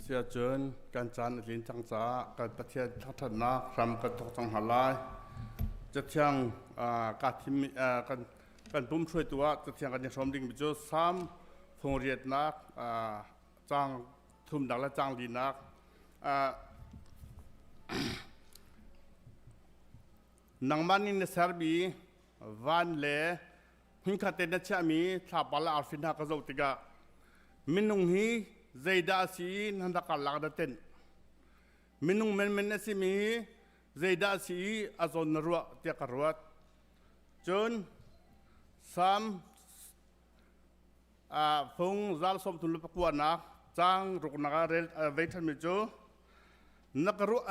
Siahcun kan caan a tlin cang caah kan Pathian thangṭhatnak hram kan thawk cang hna lai. Cathiang kaa thimmi kan kan pum hruaitu ah cathiang kan i hrawm dingmi cu Salm fungriatnak caang thumnak le caang linak nangmah nih na sermi van le hmunkhat te na chiahmi thlapa le arfi hna ka zoh tikah minung hi zeidah a si i nan rak karlak na tenh minung menmen a simi hi zeidah a si i a zawn na ruah tiah ka ruat cun Salm fung zal sawm thum le pakuanak caang ruknak ah rel vei ṭhanmi cu na ka ruah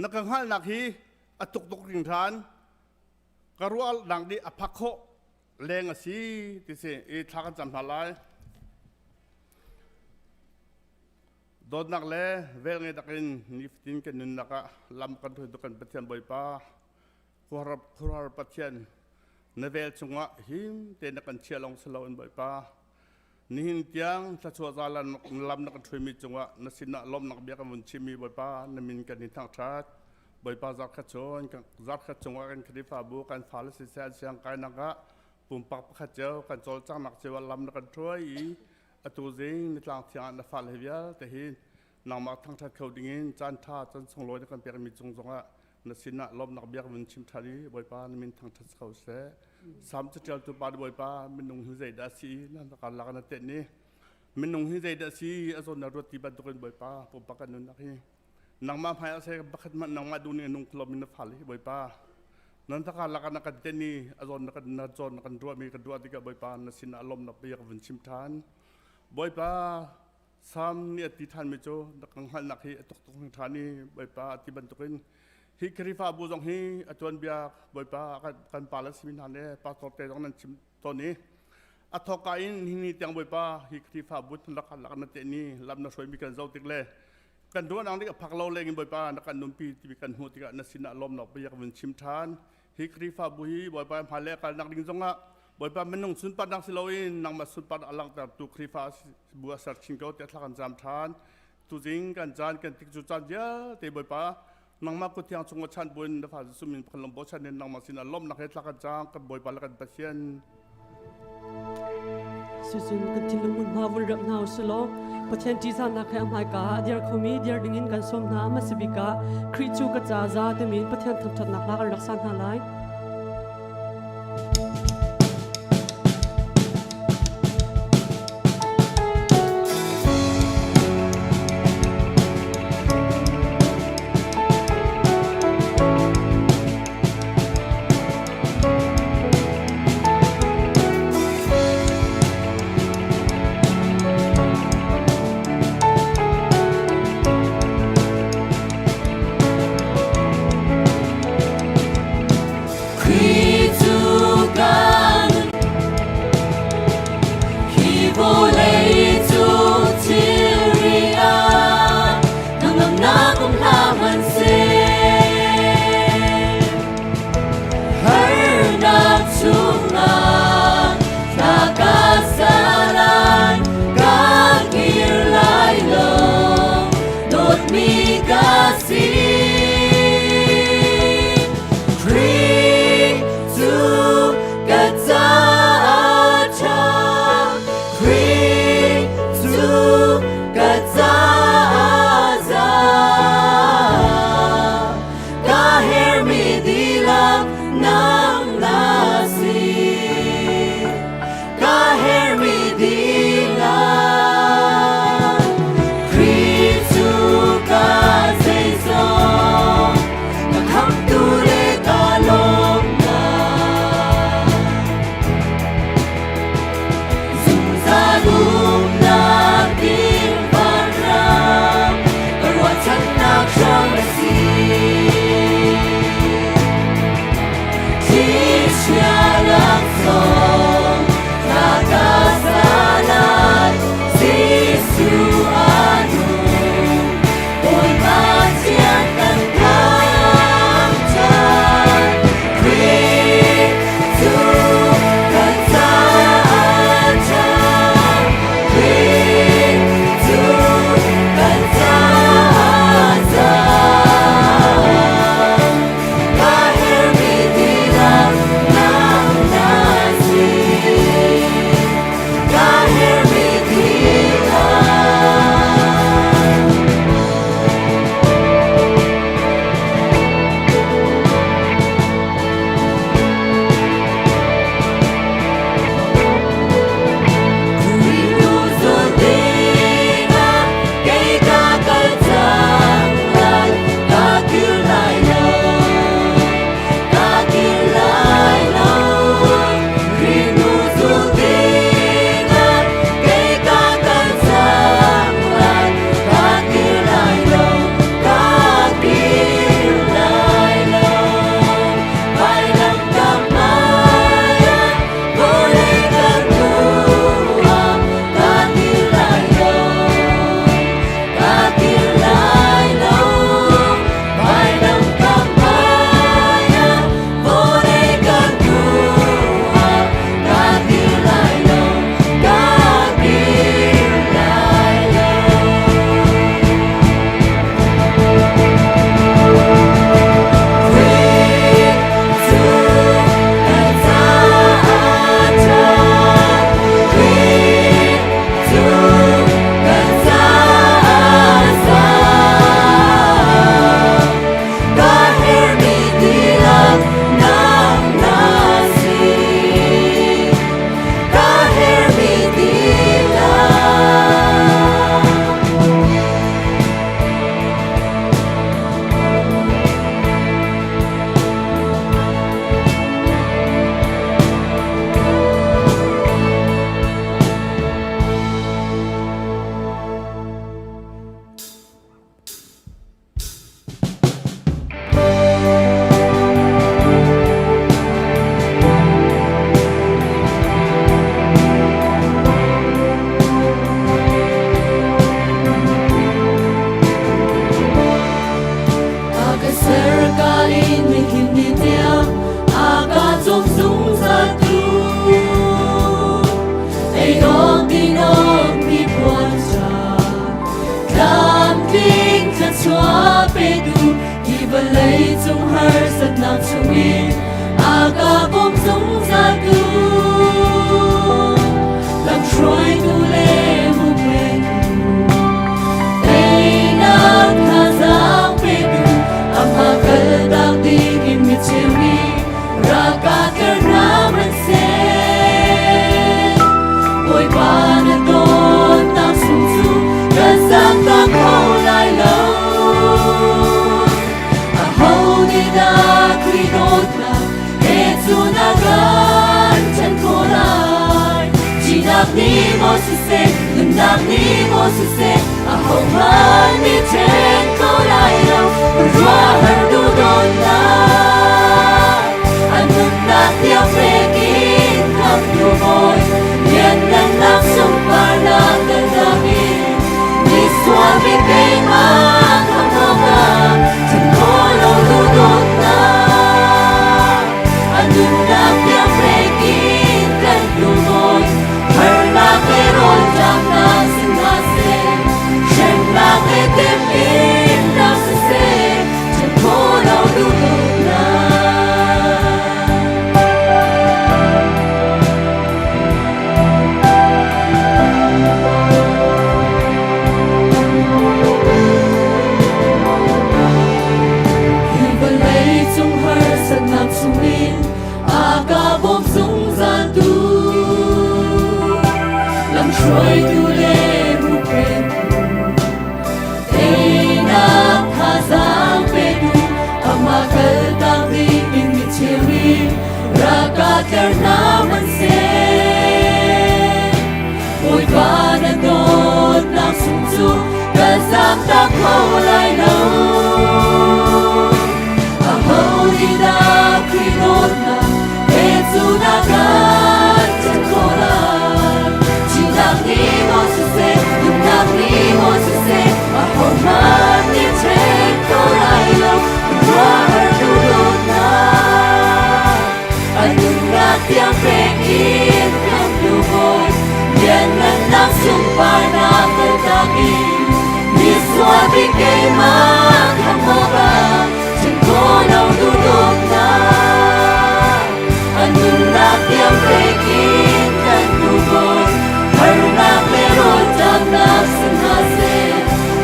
na ka hngalhnak hi a tuk tuk hringhran ka ruahnak nih a phak khawh leng a si ti si i thla kan cam hna lai. Dawtnak le velngeih takin nifatin kan nunnak ah lam kan hruaitu kan Pathian Bawipa khuaruahhar khuaruahhar Pathian na vel chungah him tein na kan chiah lawng si loin Bawipa Nihin tiang thluachuah zalan lam na kan ṭhuimi cungah na sinah lawmhnak bia kan vun chimmi Bawipa na min kan in thangṭhat. Bawipa zarkhat chung zarkhat chungah kan Khrihfabu kan fale siseh an siang kainak ah pumpak pakhat cio kan cawlcanghnak cio ah lam na kan ṭhuai i atu zing nitlang thiang ah na fale vialte hi nangmah thangṭhat kho dingin caan ṭha caan sunglawi na kan pekmi cung zongah na sinah lawmhnak bia ka vun chim ṭhan i Bawipa na min thangṭhat ko seh. Salm caṭialtu pa Bawipa minung hi zeidah a si na karlak na tenh i minung hi zeidah a si a zawn na ruat ti bantukin Bawipa pumpak kan nunnak hi nangmah hmai ah seh pakhat hmanh nangmah duh ning nung kholo min na fal hi Bawipa nan karlak ah na kan tenh i a zawn na kan na zawn na kan ruahmi kan ruah tikah Bawipa na sinah lawmhnak bia ka vun chim ṭhan Bawipa Salm nih a ti ṭhanmi cu na ka hngalhnak hi a tuk tuk ṭhan i Bawipa a ti bantukin hi Khrihfabu zong hi a tuanbia Bawipa kan pa le simi hna le pastor te zong nan chim tawn i a thawkka in nihin ni tiang Bawipa hi Khrihfabu rak lak na te ni lam na hruaimi kan zoh tik le kan ruahnak nih a phak lo leng in Bawipa na kan nunpi timi kan hmuh tikah na sinah lawmnak bia ka vun chim ṭhan hi Khrihfabu hi Bawipa hmailei a kalnak ding zongah Bawipa minung sunparnak si loin nangmah sunparnak a langhtertu Khrihfa bu a ser chin ko tiah thla kan cam ṭhan. Tuzing kan caan kan tik cu caan vialte Bawipa nangmah kut thiang chung chan buin na fa Jesuh min kan lawm bochan in nangmah sinah lawmhnak he thla kan cam kan Bawipa le kan Pathian. Cucun kan thinlung hmunhma vun rap hna usih law Pathian ṭihzahnak he a hmaika ah a dir khomi dir dingin kan sawm hna. A hmasa bik ah Khrih cu ka ca za timi in Pathian thangṭhatnak hla kan rak sa hna lai. Thluachuah petu hi vawlei cung harsatnak chungin a ka bawm zungzaltu lamhruaitu le huphentu teinak thazaang petu amah kaltak dingin mi cheu nih ralka ter hna hmanhseh Bawipa na dawtnak sung cu kan zaangtak kho lai lo. Aho nih dah Khrih dawtnak he cu na kan ṭhen khawh lai? Thihnak nih maw siseh, nunnak nih maw siseh, ahohmanh nih ṭhen kho lai lo. Ruahar duhdawtnak, a nunnak tiang pek in khamhtu Bawi, lianngannak sunparnak kan in misual mi keimah khamh awkah ṭhen khawh lo duhdawtnak, a nunnak tiang pek in kan hnu Bawi, harnak le rawlṭamnak si hna seh, hremnak le temhinnak siseh, ṭhen khawh lo duhdawtnak. Hi vawlei cung harsatnak chungin a ka bawm zungzaltu lamhruaitu le huphentu teinak thazaang petu amah kaltak ding in mi cheu nih ralka tler hna hmanhseh Bawipa na dawtnak sung cu ka zaangtak kho lai lo. Aho nih dah Khrih dawtnak he cu na kan ṭhen khawh lai? Thihnak nih maw siseh, nunnak nih maw siseh, ahohmanh nih ṭhen kho lai lo. Ruahar duhdawtnak, a nunnak tiang pek in khamhtu Bawi, lianngannak sunparnak kaltak in misual bik keimah khamh awkah ṭhen khawh lo duhdawtnak, a nunnak tiang pek in kan hnu Bawi, harnak le rawlṭamnak si hna seh,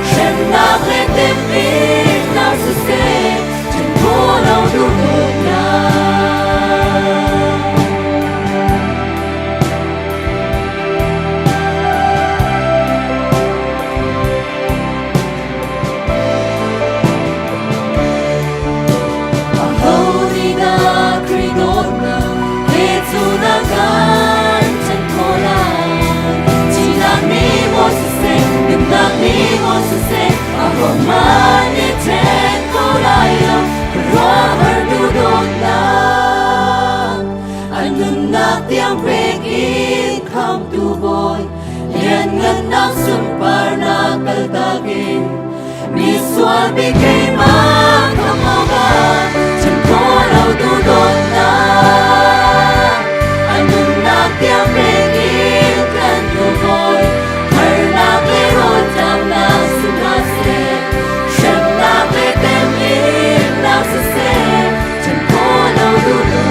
hremnak le temhinnak siseh, ṭhen khawh lo duhdawtnak. Aho nih dah Khrih dawtnak he cu na kan ṭhen khawh lai? Thihnak nih maw siseh, nunnak nih maw siseh, ahohmanh nih ṭhen kho lai lo. Khuaruahhar duhdawtnak, a nunnak tiang pek in khamtu Bawi, lianngannak sunparnak kaltak in misual bik keimah khamh awkah ṭhen khawh lo duhdawtnak, a nunnak tiang pek in kan hnu Bawi, harnak le rawlṭamnak si hna seh, hremnak le temhinnak siseh, ṭhen khawh lo duhdawtnak.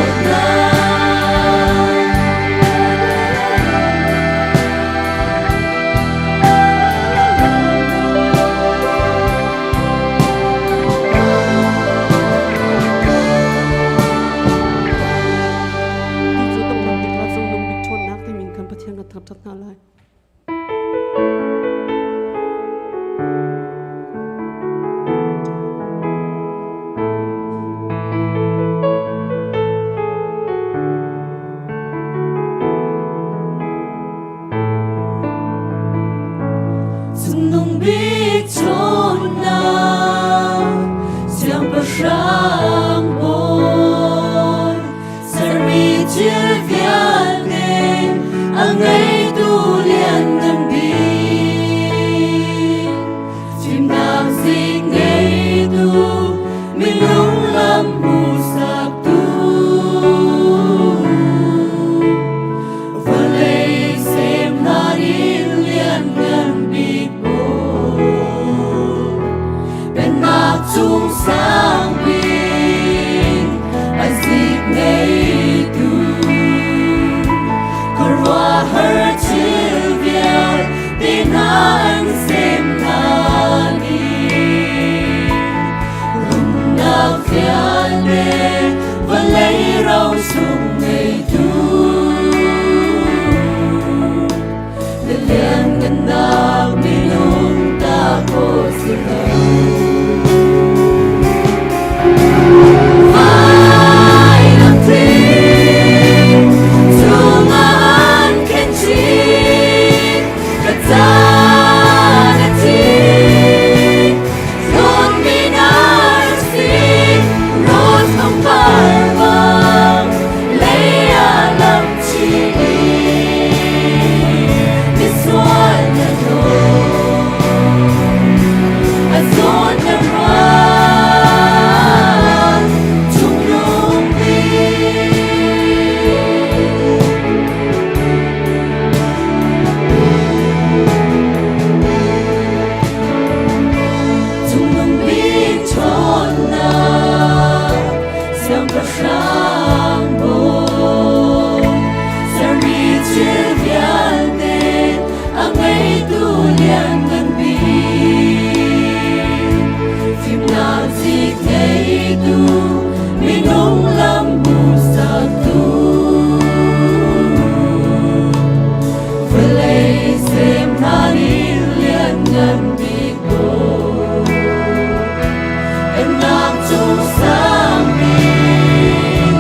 cung sang bik a zik ngeitu khuaruahhar thil vialte hna an sem hna ni rumnak vialte vawlei ro sung ngeitu na lianngannak minung ta khawh si lo. Vailam thing cungah an khen chih, ka caan a thi. Dawtmi na rak si, rose pangpar bang lei ah lam chih i misual na dawt. A zawn na ruah cungnung bik. Cungnung bik ṭhawnnak siangpahrang bawi sermi thil vialte a ngeitu lianngan bik fimnak zik ngeitu minung lam hmuhsaktu vawlei sem hna nih lianngan bik bawi Pennak cung sang bik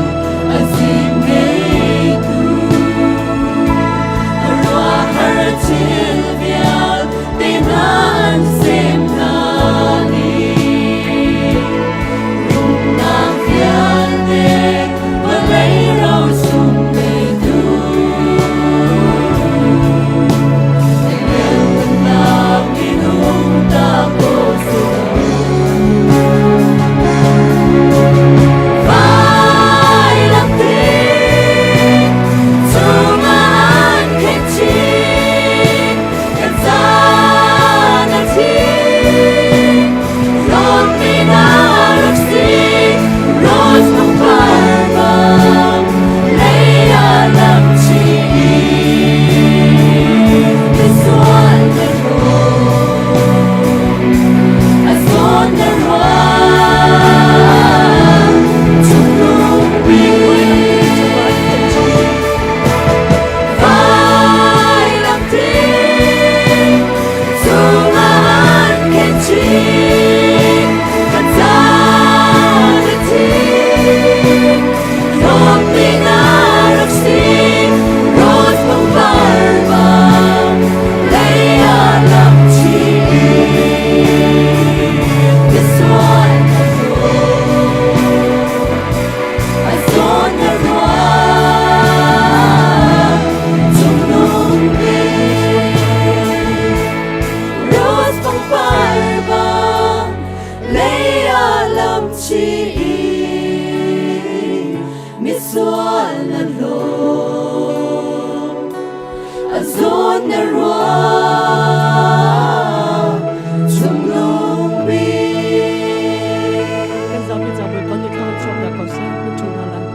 a zing ngeitu khuaruahhar thil vialte hna an sem hna ni rumnak vialte vawlei ro sung ngeitu lianngannak minung ta ko si lo. Vailam thing cungah an khen chih, kan caan a thi. Dawtmi na rak si, rose pangpar bang lei ah lam chih i misual na dawt. A zawn na ruah cungnung bik. Vailam thing cungah an khen chih, kan caan a thi. Dawtmi na rak si, rose pangpar bang lei ah lam chih i misual na dawt. A zawn na ruah cungnung bik. Rose pangpar bang lei ah lam chih i misual na hlawt. A zawn na ruah cungnung bik. Kan zapi ca Bawipa nih thla kan chuahpiak ko seh, kan ṭhu hna lai.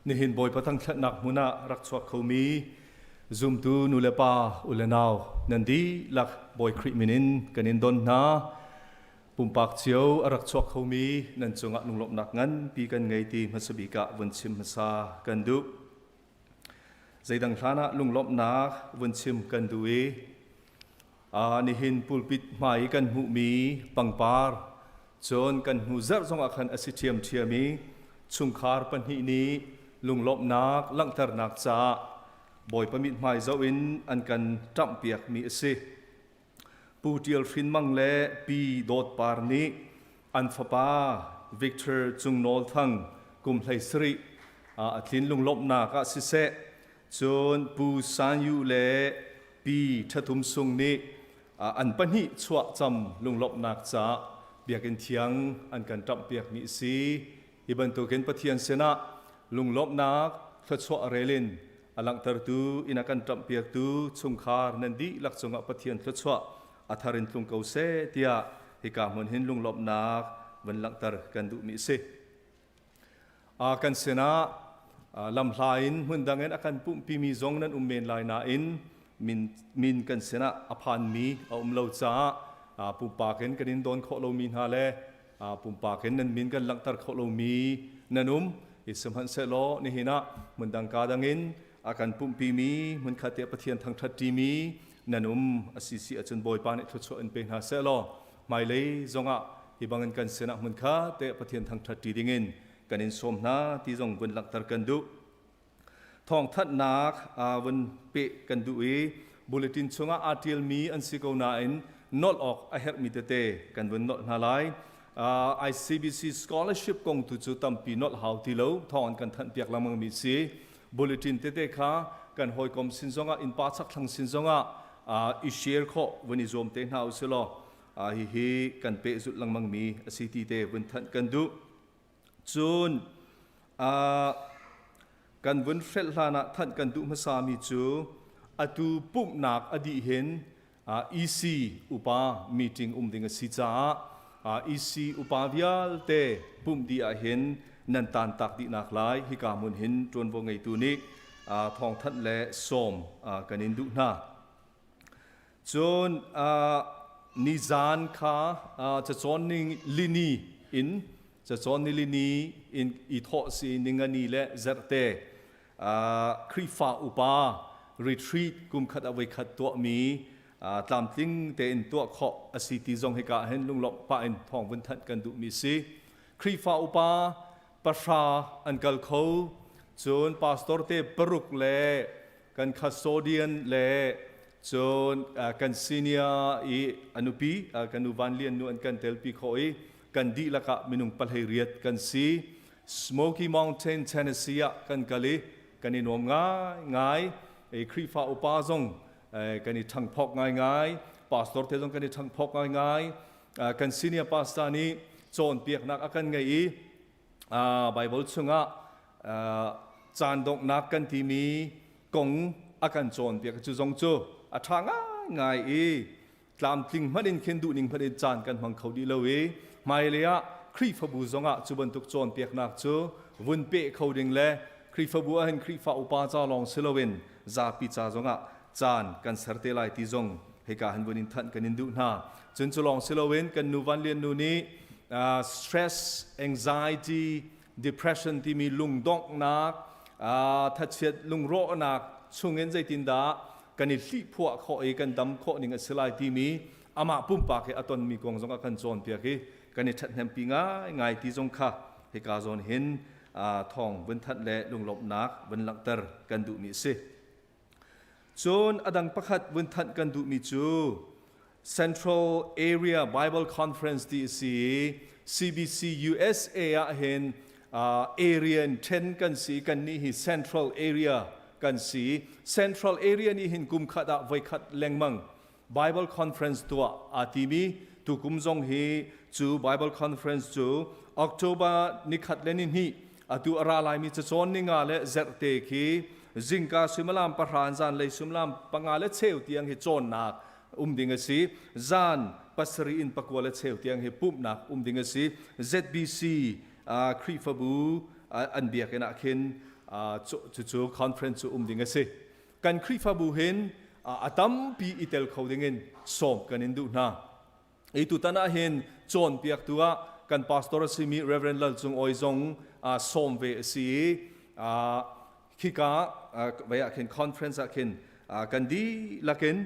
Nihin Bawipa thangthatnak hmun ah rak chuak khomi zumtu nu le pa u le nau nan dihlak Bawi Khrih min in kan in don hna. Pumpak cio a rak chuak khomi nan cungah lunglawmhnak nganpi kan ngei ti hmasa bik ah vun chim hmasa kan duh. Zeidang hlan ah lunglawmhnak vun chim kan duh i nihin pulpit hmai i kan hmuhmi pangpar cun kan hnu zarh zongah khan a si ṭhiamṭhiam i chungkhar pahnih nih lunglawmhnak langhternak caah Bawipa mithmai zoh in an kan ṭamhpiakmi a si. Pu Ṭial Hrin Mang le Pi Dawt Par nih an fapa Victor Cung Nawl Thang kum hlei sarih a tlin lunglawmhnak ah siseh cun Pu San Yu le Pi Thathum Sung nih an pahnih chuah cam lunglawmhnak caah biakinn thiang an kan ṭamhpiakmi a si. Hi bantukin Pathian sinah lunglawmhnak thluachuah rel in a langhtertu inn a kan ṭamhpiaktu chungkhar nan dihlak cungah Pathian thluachuah a thar in tlung ko seh tiah hika hmun hin lunglawmhnak van langhter kan duhmi a si. Kan sinah lamhla in hmundang in a kan pumhpimi zong nan um men lai nain min, min kan sinah a phanmi a um lo caah pumpak in kan in dawn khawh lomi hna le pumpak in nan min kan langhter khawh lomi nan um. I sihmanhsehlaw nihin ah hmundang ka dang in a kan pumhpimi hmunkhat te Pathian thangṭhat ṭimi nan um a si si ahcun Bawipa nih thluachuah in pe hna seh law hmailei zongah hi bangin kan sinah hmunkhat te Pathian thangṭhat ṭi dingin kan in sawm hna ti zong vun langhter kan duh. Thawngthanhnak vun peh kan duh i bulletin chungah aa ṭialmi an si ko nain nolh awk a herhmi tete kan vun nolh hna lai. ICBC scholarship kong tu cu tampi nolh hau ti lo thawng an kan thanhpiak lengmangmi si. Bulletin tete kha kan hawikom sin zongah innpa chakthlang sin zongah i share khawh vun i zuam te hna usih law hihi kan pehzulh lengmangmi a si ti te vun thanh kan duh. Cun kan vun hrelh hlan ah thanh kan duh hmasami cu atu pumhnak a dih hin EC upa meeting um ding a si caah EC upa vialte pumh dih ahhin nan tantak dihnak lai hika hmun hin ṭuanvo ngeitu nih thawngthanh le sawm kan in duh hna. Cun nizan kha cacawn ning lini in cacawn nilini in i thawh si ningani le zarhte Khrihfa upa retreat kum khat ah voikhat tuahmi tlamtling tein tuah khawh a si ti zong hika ah hin lunglawmh pah in thawng vun thanh kan duhmi si. Khrihfa upa pahra an kal kho cun pastor te paruk le kan custodian le cun kan senior i a nupi kan nu Van Lian nu an kan telpi khawh i kan dihlak ah minung pahlei riat kan si. Smoky Mountain, Tennessee ah kan kal i kan i nuam ngaingai. Khrihfa upa zong kan i ṭhangphok ngaingai. Pastor te zong kan i ṭhangphok ngaingai. Kan senior pastor nih cawnpiaknak a kan ngei i Bible chungah caan donghnak kan timi kong a kan cawnpiak cu zong cu a ṭha ngaingai i tlamtling hmanh in khin duhning hmanh in caan kan hmang kho dih lo i hmailei ah Khrihfabu zongah cu bantuk cawnpiaknak cu vun peh kho ding le Khrihfabu ah hin Khrihfa upa ca lawng si loin zapi ca zongah caan kan ser te lai ti zong hika han vun in thanh kan in duh hna. Cun cu lawng si loin kan nu Van Lian nu nih stress, anxiety, depression timi lungdonghnak, thachiat lungrawhnak chungin zeitindah kan i hlihphuah khawh i kan dam khawh ning a si lai timi amah pumpak he a tonmi kong zong a kan cawnpiak i kan i ṭhathnempi ngaingai ti zong kha hika zawn hin thawng vun thanh le lunglawmhnak vun langhter kan duhmi a si. Cun a dang pakhat vun thanh kan duhmi cu Central Area Bible Conference ti a si i CBC USA ah hin area in ṭhen kan si i kannih hi Central Area kan si. Central Area nih hin kum khat ah voikhat lengmang Bible Conference tuah aa timi tukum zong hi cu Bible Conference cu October nikhat le nihnih atu a ra laimi cacawn ninga le zerhte khi zingka suimilam pahra zanlei suimilam panga le cheu tiang hi cawnnak um ding a si. Zan pasarih in pakua le cheu tiang hi pumhnak um ding a si. ZBC Khrihfabu an biakinn ah khin cucu conference cu um ding a si. Kan Khrihfabu hin a tampi i tel kho ding in sawm kan in duh hna. I tutan ah hin cawnpiaktu ah kan pastor a simi Reverend Lal Cung Awi zong sawm ve a si i khika vai ah khin conference ah khin kan dihlak in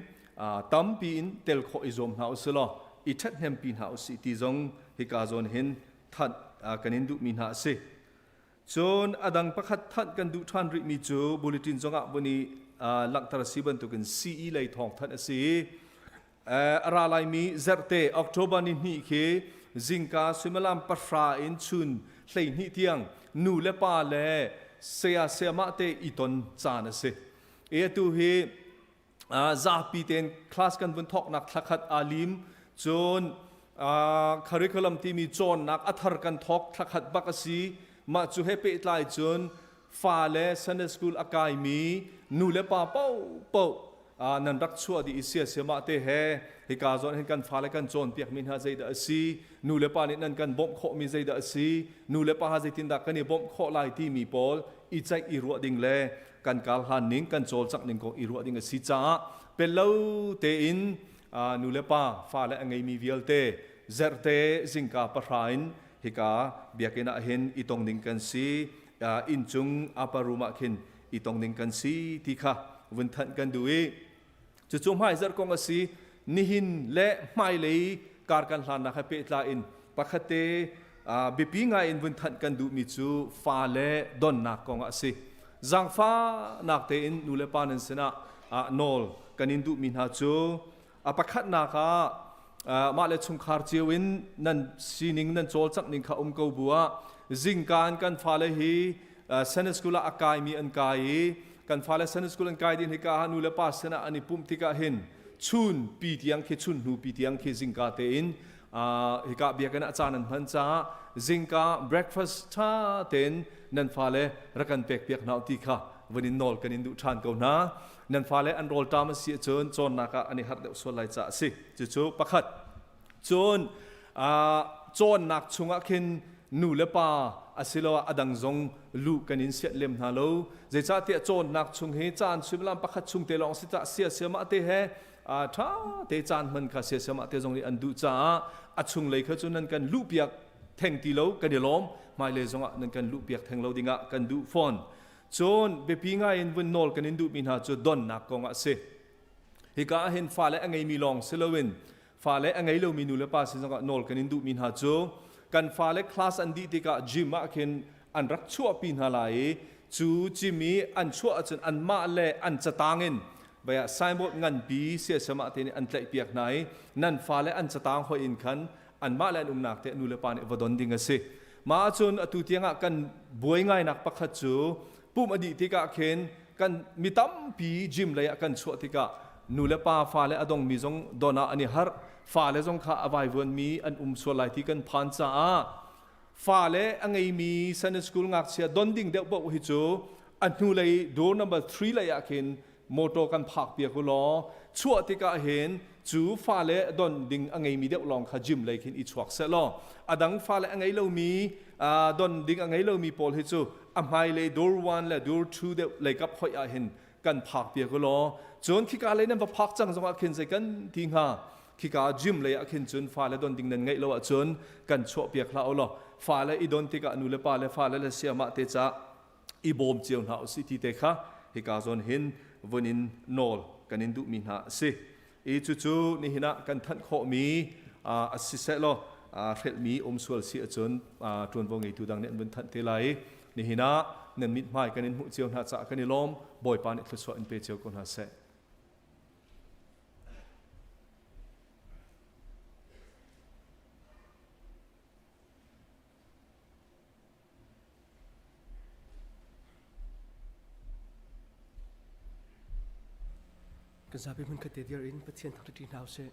tampi in tel khawh i zuam hna usih law i ṭhathnempi hna usih ti zong hika zawn hin thanh kan in duhmi hna a si. Cun a dang pakhat thanh kan duh ṭhan rihmi cu bulletin zongah vun i langhter a si bantukin CE lei thawngthanh a si i a ra laimi zarhte October ni hnih khi Zingka suimilam pahra in chun 12 tiang nu le pa le saya sayamah te i ton caan a si. E atu hi zapi tein class kan vun thawknak thlakhat aa lim cun curriculum timi cawnnak a thar kan thawk thlakhat bak a si. Mah cu he pehtlai cun fale Sunday school a kaimi nu le pa paohpaoh nan rak chuah dih i siasiamah te he hika zawn hin kan fale kan cawnpiakmi hna zeidah a si, nu le pa nih nan kan bawmh khawhmi zeidah a si, nu le pa ha zeitindah kan i bawmh khawh lai timi pawl i ceih i ruah ding le kan kar hlan ning kan cawlcangh ning kong i ruah ding a si caah pello tein nu le pa fale a ngeimi vialte zerhte zingka pahra in hika biakinn ah hin i tong ding kan si, inncung upper room ah khin i tong ding kan si ti kha vun thanh kan duh i cucu hmaizarh kong a si. Nihin le hmailei kar kan hlannak he pehtlai in pakhat te biapi ngai in vun thanh kan duhmi cu fale donnak kong ah a si. Zaangfahnak tein nu le pa nan sinah nawl kan in duhmi hna cu a pakhatnak ah mah le chungkhar cio in nan sining nan cawlcangh ning kha um ko bu ah zingkaan kan fale hi Sunday school ah a kaimi an kai i kan fale Sunday school an kai din hika ah nu le pa sinah an i pumh tikah hin chun pi tiang khi chun hnu pi tiang khi zingka tein hika biakinn ah caan an hman caah zingka breakfast ṭha tein nan fale rak kan pek piak hna ti kha vun in nawl kan in duh ṭhan ko hna. Nan fale an rawlṭam a si ahcun cawnnak ah an i harh deuh sual lai caah a si. Cucu pakhat. Cun cawnnak chungah khin nu le pa asiloah a dang zong luh kan in sianh lem hna lo. Zeicahtiah cawnnak chung hi caan suimilam pakhat chung te lawng si caah siasiamah te he ṭha te caan hman kha siasiamah te zong nih an duh caah a chunglei kha cu nan kan luhpiak theng ti lo kan i lawm. Hmailei zongah nan kan luhpiak theng lo dingah kan duh fawn. Cun biapi ngai in vun nawl kan in duhmi hna cu donnak kong ah a si. Hika ah hin fale a ngeimi lawng si loin fale a ngei lomi nu le pa sin zongah nawl kan in duhmi hna cu kan fale class an dih tikah gym ah khin an rak chuahpi hna lai i cu gym i an chuah ahcun anmah le an catang in baya signboard nganpi siasam ah te nih an tlaihpiak hna i nan fale an catang hoih in khan anmah le an umnak te nu le pa nih va don ding a si. Mah ahcun atu tiangah kan buai ngainak pakhat cu pumh a dih tikah khin kan mi tampi gym lei ah kan chuah tikah nu le pa fale a dongmi zong don ah an i harh, fale zong kha a vaivuanmi an um sual lai ti kan phan caah fale a ngeimi Sunday school ngakchia don ding deuh paoh hi cu a hnulei door number 3 lei ah khin motor kan phak piak u law chuah tikah hin cu fale don ding a ngeimi deuh lawng kha gym lei khin i chuak seh law a dang fale a ngei lomi don ding a ngei lomi pawl hi cu a hmailei door 1 le door 2 deuh lei kap hoih ah hin kan phak piak u law cun khika lei nan va phak cang zongah khin zei kan ti hnga khika gym lei ah khin cun fale don ding nan ngeih lo ahcun kan chuah piak hlah u law fale i don tikah nu le pa le fale le siamah te ca i bawm cio hna usih ti te kha hika zawn hin vun in nawl kan in duhmi hna a si. I cucu nihin ah kan thanh khawhmi a si seh law hrelhmi um sual si ahcun ṭuanvo ngeitu dang nih an vun thanh te lai i nihin ah nan mithmai kan in hmuh cio hna caah kan i lawm. Bawipa nih thluachuah in pe cio ko hna seh. Kan zapi hmunkhat te dir in Pathian thangṭhat hna usih.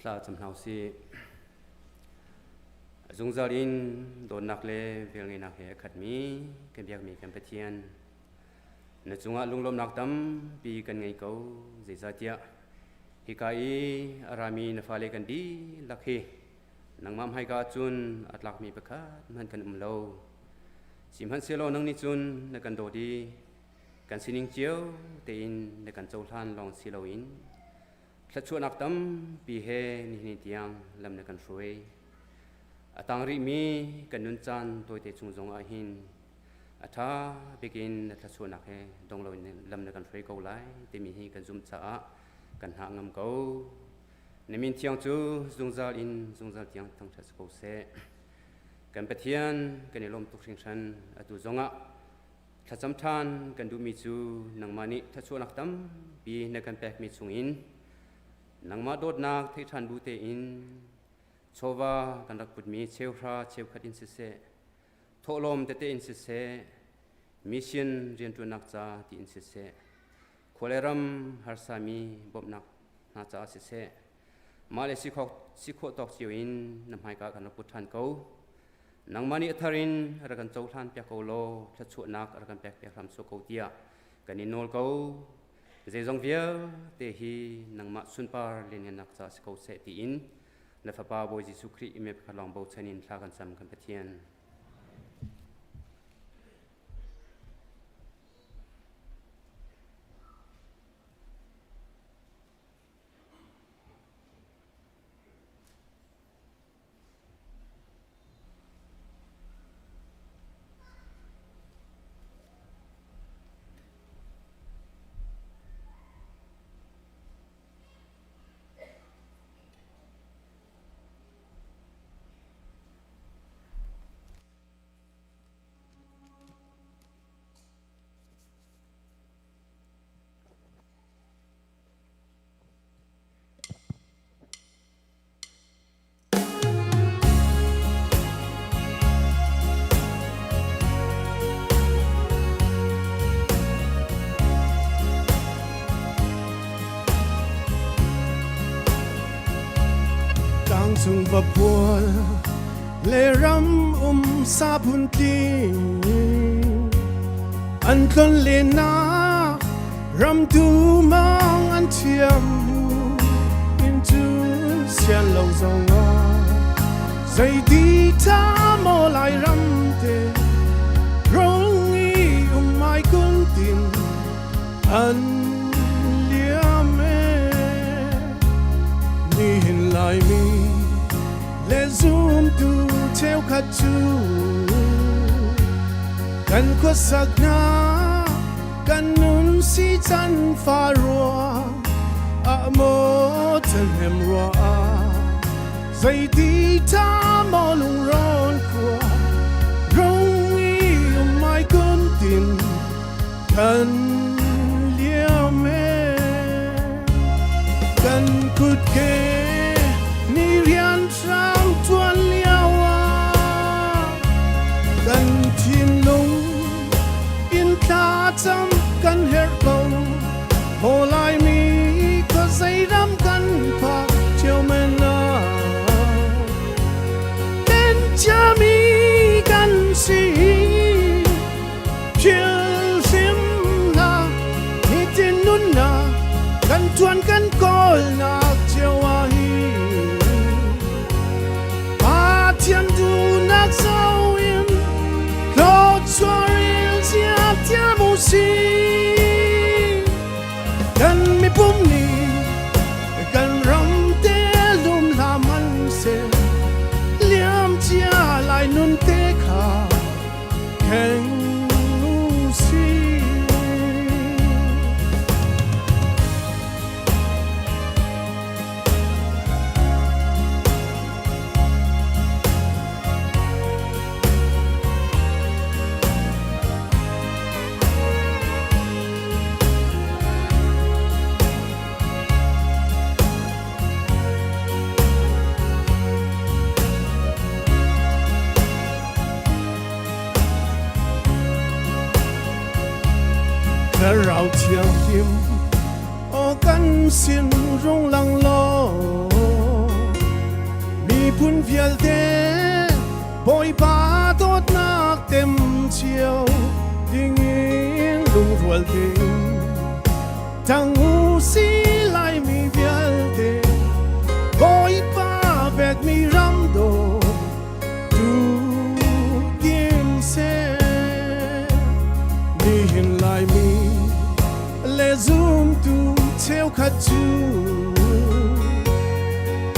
Thla cam hna usih. Zungzal in dawtnak le velngeihnak he a khatmi kan biakmi kan Pathian na cungah lunglawmhnak tampi kan ngei ko zeicahtiah hika i a rami na fale kan dihlak hi nangmah hmaika cun a tlakmi pakhat hmanh kan um lo. Sihmanhsehlaw nang nih cun na kan dawt i kan sining cio tein na kan cohlan lawng si loin thluachuahnak tampi he nihin tiang lam na kan hruai. A tang rihmi kan nun caan tawite chung zong ah hin a ṭha bikin na thluachuahnak he dong loin lam na kan hruai ko lai timi hi kan zumh caah kan hngah ngam ko. Na min thiang cu zungzal in zungzal tiang thangṭhat si ko seh. Kan Pathian kan i lawm tuk hringhran. Atu zongah thlacam ṭhan kan duhmi cu nangmah nih thluachuahnak tampi na kan pekmi chungin nangmah dawtnak theih ṭhan bu tein chawva kan rak putmi cheuhra cheukhat in siseh, thawhlawm tete in siseh, mission rianṭuannak ca tiin siseh, khua le ram harsami bawmhnak hna caah siseh, mah le si khawh tawk cio in na hmaika kan rak put ṭhan ko. Nangmah nih a thar in rak kan cohlan piak ko law thluachuahnak rak kan pek piak hram sawh ko tiah kan in nawl ko. Zeizong vialte hi nangmah sunpar lianngannak caah si ko seh tiin na Fapa Bawi Jesuh Khrih i pakhat lawng bochan in thla kan cam kan Pathian. Tlangcung vapual le ram um saphun tling an tlon lennak. Ramtu mang an thiam hnu in cun sian lo zong ah zeiti tha maw lai ram te rong i um mai kun tin an liam e. Nihin Laimi le zumtu cheukhat cu kan khuasak hna kan nun si can fa rua ah maw ṭhahnem rua ah zeiti ṭha maw lungrawn khua rung i um mai kun tin kan liam e. Kan kutke ni rian hrang ṭuan lio ah kan thinlung in thlacam kan herh ko. Maw Laimi khuazei ram kan phak cio men ah ten ciami kan si. Thil hrim hna nitin nunnak kan ṭuan kan kawlnak cio ah hi Pathian duhnak zoh in thluachuah rel zia thiam u sih. Kan mipum nih kan ram te lum hlah hmanhseh liam cia lai nun te kha Can you see? Thlarau Thianghlim aw kan sin rung lang law miphun vialte Bawipa dawtnak tem cio dingin lungrual tein tang u si Laimi vialte Bawipa pekmi ram dawt tu kim seh. Nihin Laimi le zumtu cheukhat cu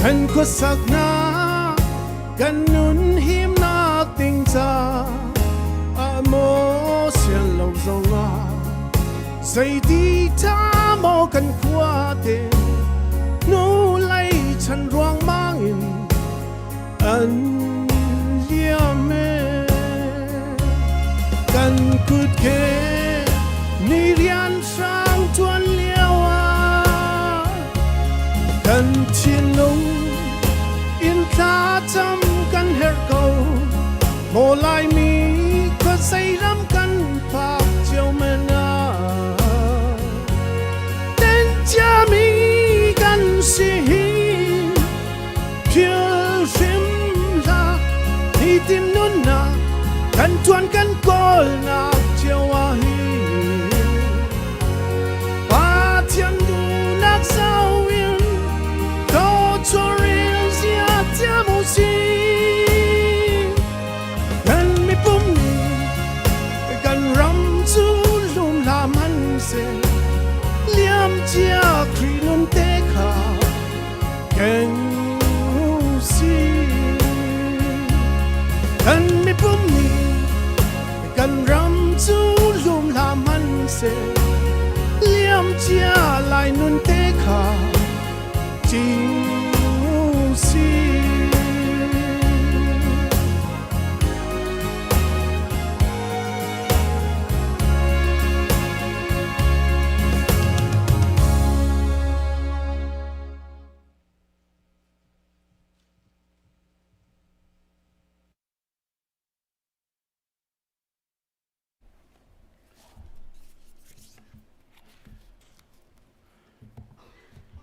kan khuasak hna kan nun himnak ding ca ah maw sian lo zong ah zeiti tha maw kan khua te nu lei chan ruangmang in an liam e. Kan kutke ni rian hrang tuan lio ah kan thinlung in thlacam kan herh ko. Maw Laimi khuazei ram kan phak cio men ah ten ciami kan si hi. Thil hrim hlah nitin nunnak kan tuan kan kawlnak cio ah hi Pathian duhnak zau in thawchuaril zia thiam u sih. Kan mipum nih kan ram cu lum hlah hmanhseh liam cia Khrih nun te kha Can you see? Kan mipum nih kan ram cu lum hlah hmanhseh liam cia lai nun te kha cing u sih.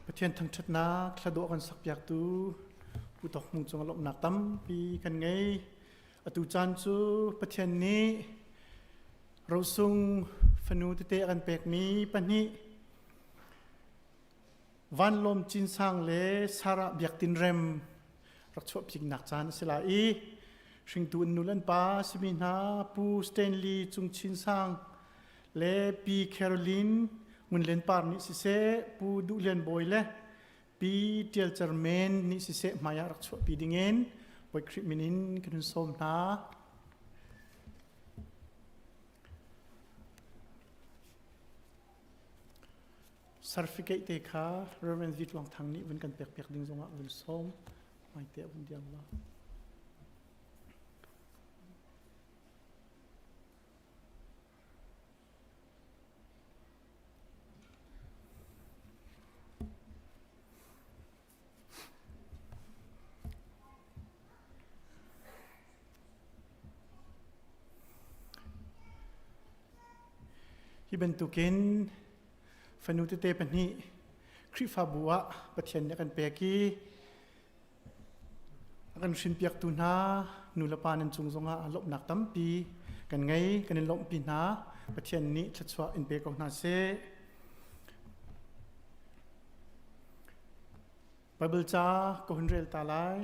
Pathian thangṭhatnak thladawh kan sakpiaktu Pu Tawk Hmung cung lawmhnak tampi kan ngei. Atu caan cu Pathian nih rosung fanu tete a kan pekmi pahnih. Vanlawm Cin Sang le Sarah Biak Tin Rem rak chuahpiknak caan a si lai i hringtu an nu le an pa simi hna Pu Stanley Cung Chin Sang le Pi Caroline Ngun Len Par nih siseh Pu Duh Lian Bawi le Pi Tial Cer Men nih siseh hmai ah rak chuahpi dingin Bawi Khrih min in kan hun sawm hna. Certificate te kha Reverend V Tluang Thang nih vun kan pek piak ding zongah vun sawm hmai te vun diam la. Hi bantukin fanu tete pahnih Khrihfabu ah Pathian nih a kan pek i a kan hrinpiaktu hna nu le pa nan cung zongah lawmhnak tampi kan ngei kan in lawmhpi hna Pathian nih thluachuah in pe ko hna seh. Bible ca ka hun rel ta lai.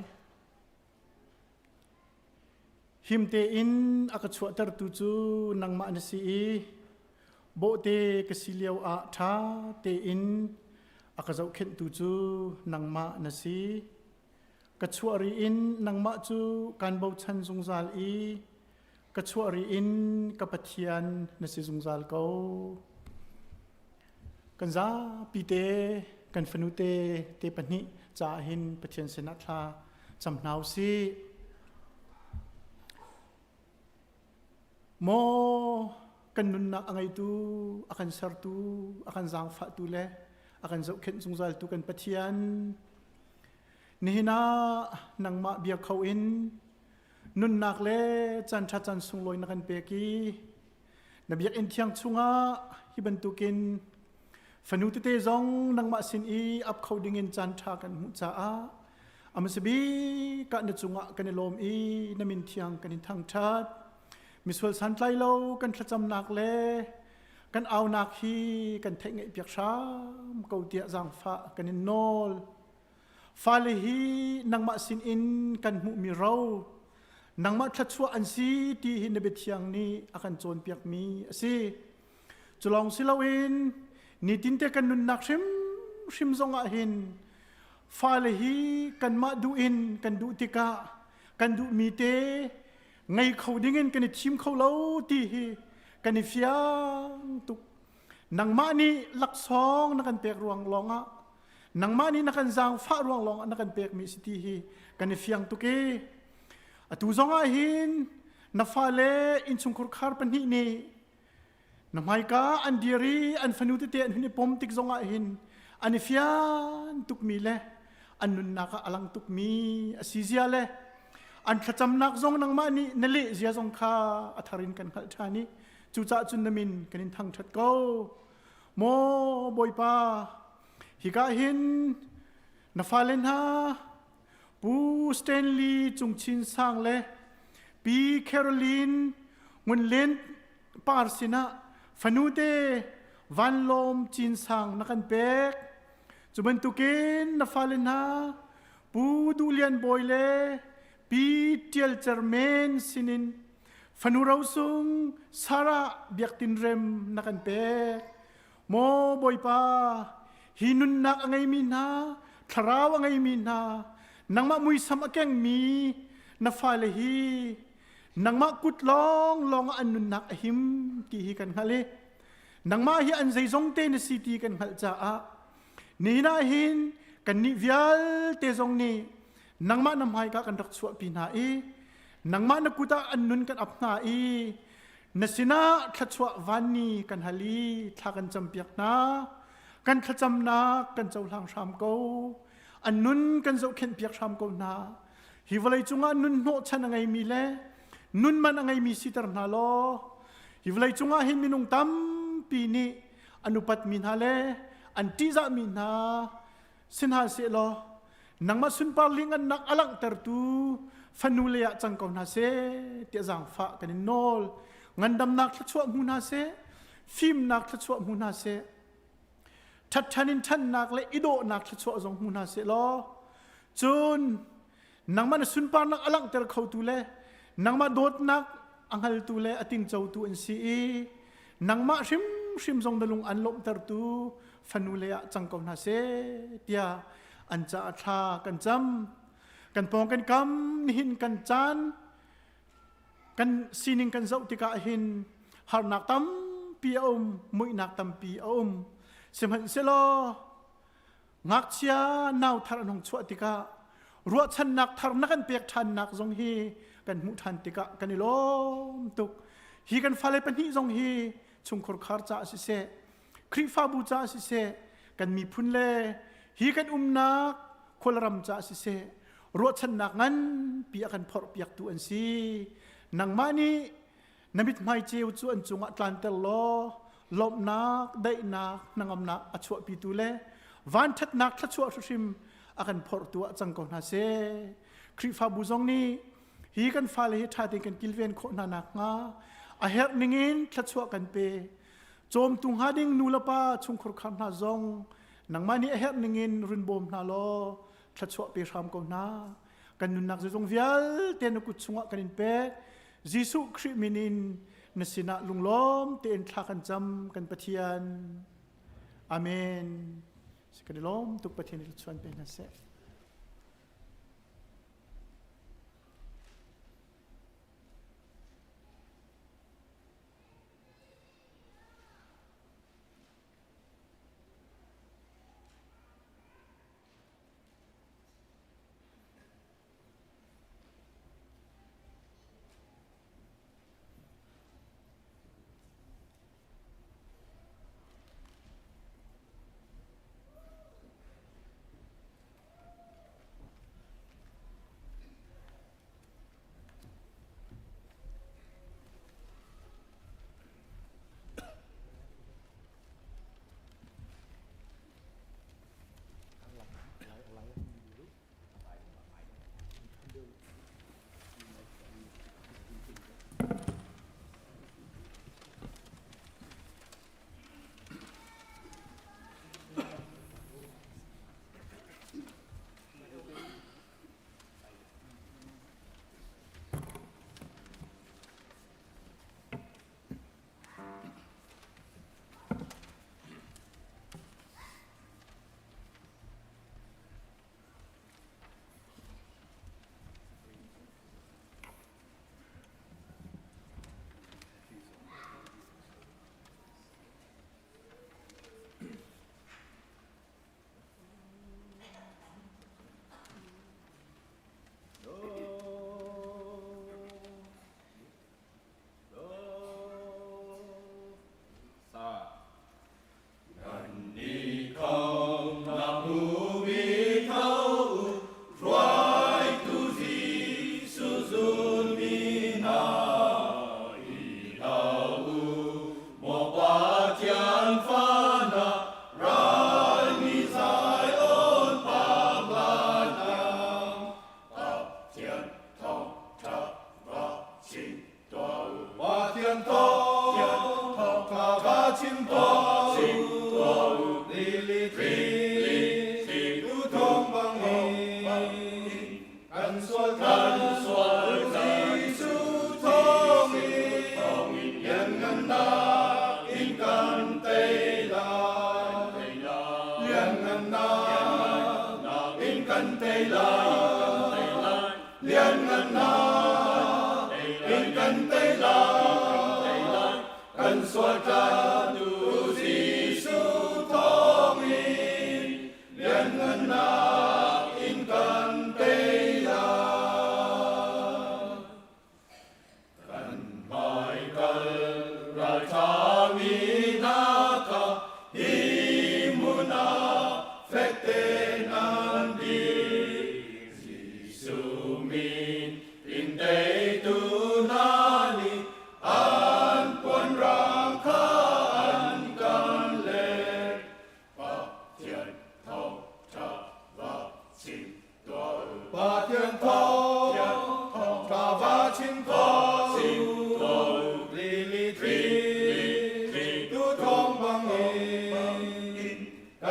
Him tein a ka chuahtertu cu nangmah na si i bawhte ka si lio ah ṭha tein a ka zohkhenhtu cu nangmah na si. Ka chuah ri in nangmah cu kaan bochan zungzal i ka chuah ri in ka Pathian na si zungzal ko. Kan zapi te kan fanu te te pahnih caah hin Pathian sinah thla cam hna u sih. Maw kan nunnak a ngeitu, a kan sertu, a kan zaangfahtu le a kan zohkhenh zungzaltu kan Pathian, nihin ah nangmah bia kho in nunnak le caan ṭha caan sunglawi na kan pek i na biakinn thiang chungah hi bantukin fanu tete zong nangmah sin i ap kho dingin caan ṭha kan hmuh caah a hmasa bik ah na cungah kan i lawm i na min thiang kan in thangṭhat misual santlai lo kan thlacamnak le kan aunak hi kan theih ngaih piak hram ko tiah zaangfah kan in nawl Fale hi nangmah sinin kan hmuhmi ro, nangmah thluachuah an si ti hi na biathiang nih a kan cawnpiakmi a si. Cu lawng si loin nitinte kan nunnak hrimhrim zongah hin fale hi kanmah duh in kan duh tikah kan duhmi te ngei kho dingin kan i thim kho lo ti hi kan i fiang tuk. Nangmah nih laksawng na kan pek ruang lawngah nangmah nih na kan zaangfah ruang lawngah na kan pekmi si ti hi kan i fiang tuk i atu zongah hin na fale innchungkhur khar pahnih nih na hmaika an dir i an fanu tete an hun i pom tik zongah hin an i fian tukmi le an nunnak ah a lang tukmi a si zia le an thlacamnak zong nangmah nih na leh zia zong kha a thar in kan hngalh ṭhan i cucaah cun na min kan in thangṭhat ko Maw Bawipa, hika hin na fale hna Pu Stanley Cung Chin Sang le Pi Caroline Ngun Len Par sinah fanute Vanlawm Cin Sang na kan pek. Cu bantukin na fale hna Pu Duh Lian Bawi le Pi Tial Cer Men sinin Fanu rosung Sarah Biak Tin Rem na kan pek. Maw Bawipa, hi nunnak a ngeimi hna, thlarau a ngeimi hna, nangmah muisam a kengmi na fale hi nangmah kut lawnglawng ah an nunnak a him ti hi kan hngalh i nangmah hi an zeizong te na si ti kan hngalh caah nihin ah hin kannih vialte zong nih nangmah na hmaika kan rak chuahpi hna i nangmah na kut ah an nun kan ap hna i na sinah thluachuah vanni kan hal i thla kan campiak hna kan thlacamnak kan cohlang hram ko an nun kan zohkhenh piak hram ko hna hi vawlei cungah nun hnawhchan a ngeimi le nun man a ngeimi siter hna law hi vawlei cungah hin minung tampi nih an upatmi hna le an ṭihzahmi hna si hna sehlaw nangmah sunpar lingannak a langhtertu fanu le ah cang ko hna seh tiah zaangfah kan in nawl ngandamnak thluachuah hmu hna seh fimnak thluachuah hmu hna seh. Ṭhatṭhan in ṭhannak le i dawhnak thluachuah zong hmu hna seh law cun nangmah na sunparnak a langhter khotu le nangmah dawtnak a hngaltu le a tingcotu an si i nangmah hrimhrim zong na lung an lawmhtertu fanu le ah cang ko hna seh tiah an caah thla kan cam. Kan pawng kan kam nihin kan caan kan sining kan zoh tikah hin harnak tampi a um, muihnak tampi a um. Sihmanhsehlaw ngakchia nau thar an hung chuah tikah ruahchannak thar na kan pek ṭhannak zong hi kan hmuh ṭhan tikah kan i lawm tuk. Hi kan fale pahnih zong hi chungkhur khar caah siseh, Khrihfabu caah siseh, kan miphun le hi kan umnak khualram caah siseh, ruahchannak nganpi a kan phorhpiaktu an si. Nangmah nih na mithmai ceu cu an cungah tlanter law lawmhnak, daihnak, hnangamnak a chuahpitu le vanṭhatnak thluachuah hrimhrim a kan phorhtu ah cang ko hna seh. Khrihfabu zong nih hi kan fale hi ṭha tein kan kilven khawh hna nakhnga a herh ningin thluachuah kan pe. Cawmtu hnga ding nu le pa chungkhur khar hna zong nangmah nih a herh ningin run bawm hna law thluachuah pe hram ko hna. Kan nunnak zeizong vialte na kut chungah kan in pek. Jesuh Khrih min in na sinah lunglawm tein thla kan cam kan Pathian. Amen. Kan i lawm tuk Pathian i chuan pe hna seh.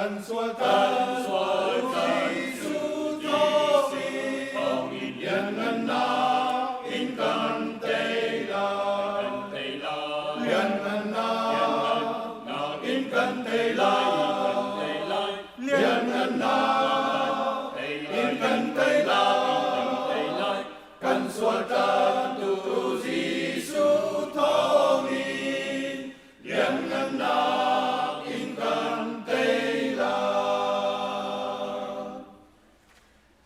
Kan sual kan sual Jesuh thawngin lianngannak in kan tei lai. Lianngannak in kan tei lai. Lianngannak in kan tei lai. Kan sual tlantu Jesuh thawngin lianngannak in kan tei lai.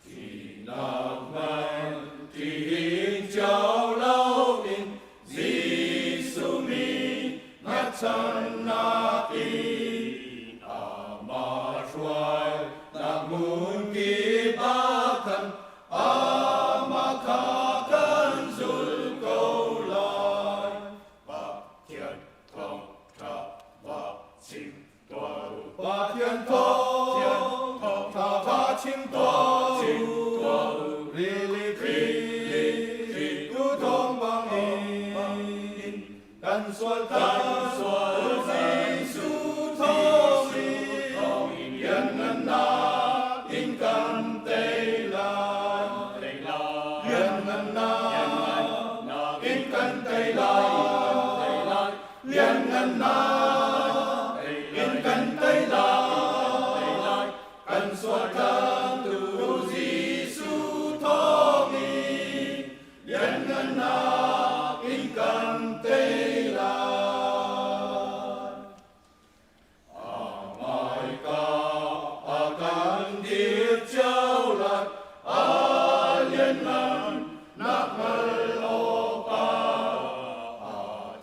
Thihnak hmanh ṭih cio loin Jesuh min hngatchannak in amah hruainak hmun kip ah khan amah kha kan zul ko lai. Pathian thawngṭha va chim tuah u. Pathian thawngṭha va chim tuah u. Rili thlitu thawng bangin kan sual kan sual Jesuh thawngin lianngannak in kan tei lai. Lianngannak in kan tei lai. Lianngannak in kan tei lai. Kan sual tlantu Jesuh thawngin lianngannak in kan tei lai. A hmaika a kan dir cio lai, a lianngan nak hngal awkah a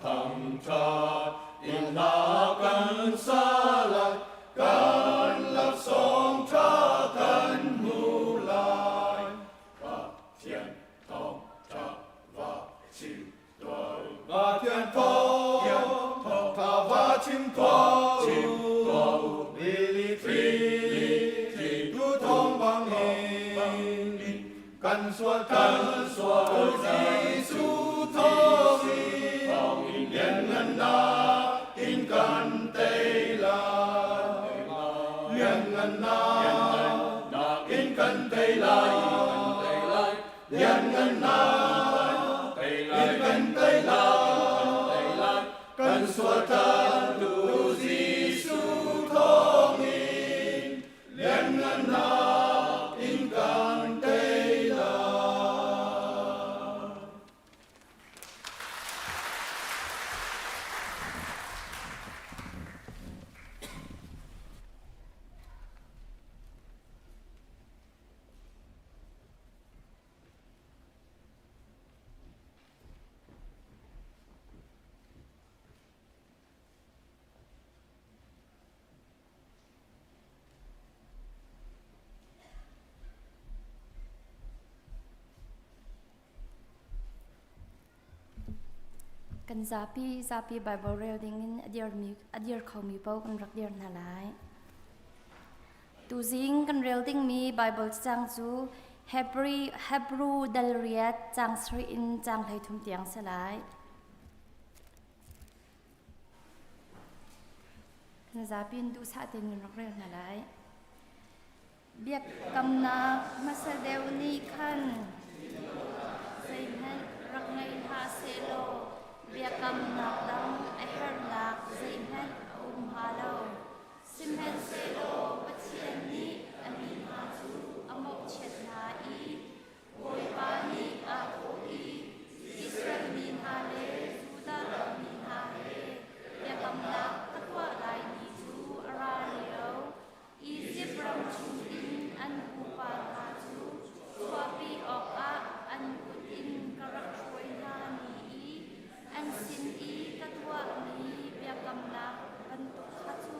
thangṭhat in hla kan sa lai, kan laksawng ṭha kan hmu lai. Pathian thawngṭha va chim Pathian thawngṭha va chim tuah u. Rili thlitu thawng bangin kan sual kan sual Jesuh thawngin lianngannak in kan tei lai. Lianngannak in kan tei lai. Lianngannak in kan tei lai. Kan sual tlantu Jesuh thawngin lianngannak in kan tei lai. Kan zapi zapi Bible rel dingin a dirmi a dir khomi paoh kan rak dir hna lai. Tuzing kan rel dingmi Baibal cacang cu Hebrew dal riat caang sarih in caang 13 tiang si lai. Kan zapi in duhsah tein kan rak rel hna lai. Biakamnak hmasa deuh nih khan zeihmanh rak ngei hlah sehlaw biakamnak dang a herhnak zeihmanh a um hnga lo. Sihmanhsehlaw Pathian nih a mi hna cu a mawhchiat hna i Bawipa nih aa thawh i Israel mi hna le Judah ram mi hna he biakamnak ka tuah lai ni cu a ra lio. Izipt ram chungin an pupa hna cu chuahpi awkah an kut in ka rak hruai hna ni i an sin i ka tuahmi biakamnak bantuk kha cu.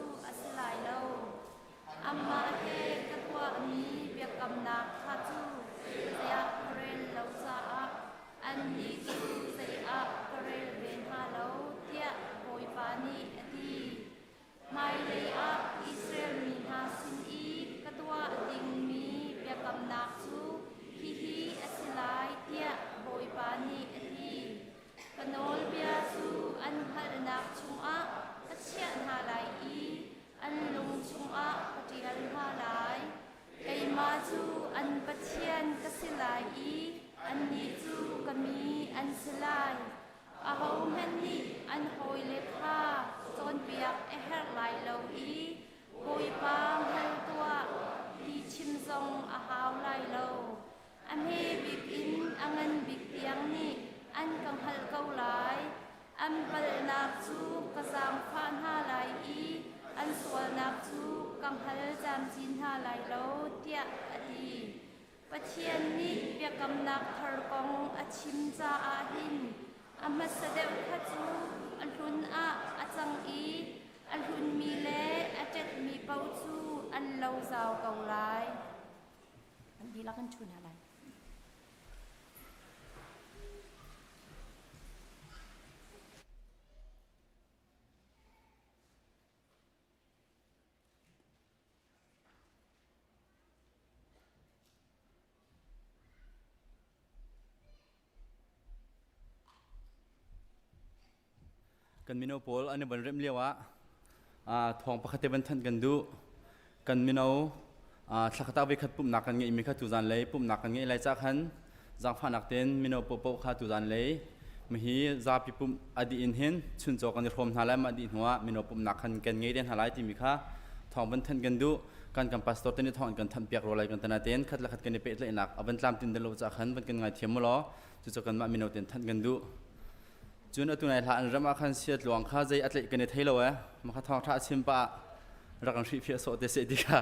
ka hngal camcin hna lai lo, tiah a ti. Pathian nih biakamnak thar kong a chim caah hin a hmasa deuh kha cu a hlun ah a cang i a hlunmi le a ṭetmi paoh cu an lo zau ko lai. An dihlak in ṭhu hna lai. Kan mino pawl an i van remh lio ah thawng pakhat te van thanh kan duh. Kan mino thlakhat ah voikhat pumhnak kan ngeihmi kha tuzan lei pumhnak kan ngeih lai ca khan zaangfahnak tein mino paohpaoh kha tuzan lei mihi zapi pumh a dih in hin chuncaw kan i hrawm hna lai mah dih hnuah mino pumhnak khan kan ngei te hna lai timi kha thawng van thanh kan duh. Kan kan pastor te nih thawng an kan thanh piak rua lai kan tana tein khat le khat kan i pehtlaihnak a van tlam tin lo ca khan van kan ngai thiam mu law cucu kanmah mino tein thanh kan duh. Cun atu nai hla an ram ah khan sia tluang kha zei a tlaih kan i thei lo eh. Maka thawng tha chim pa rak kan hrih fiah sawh te se ti kha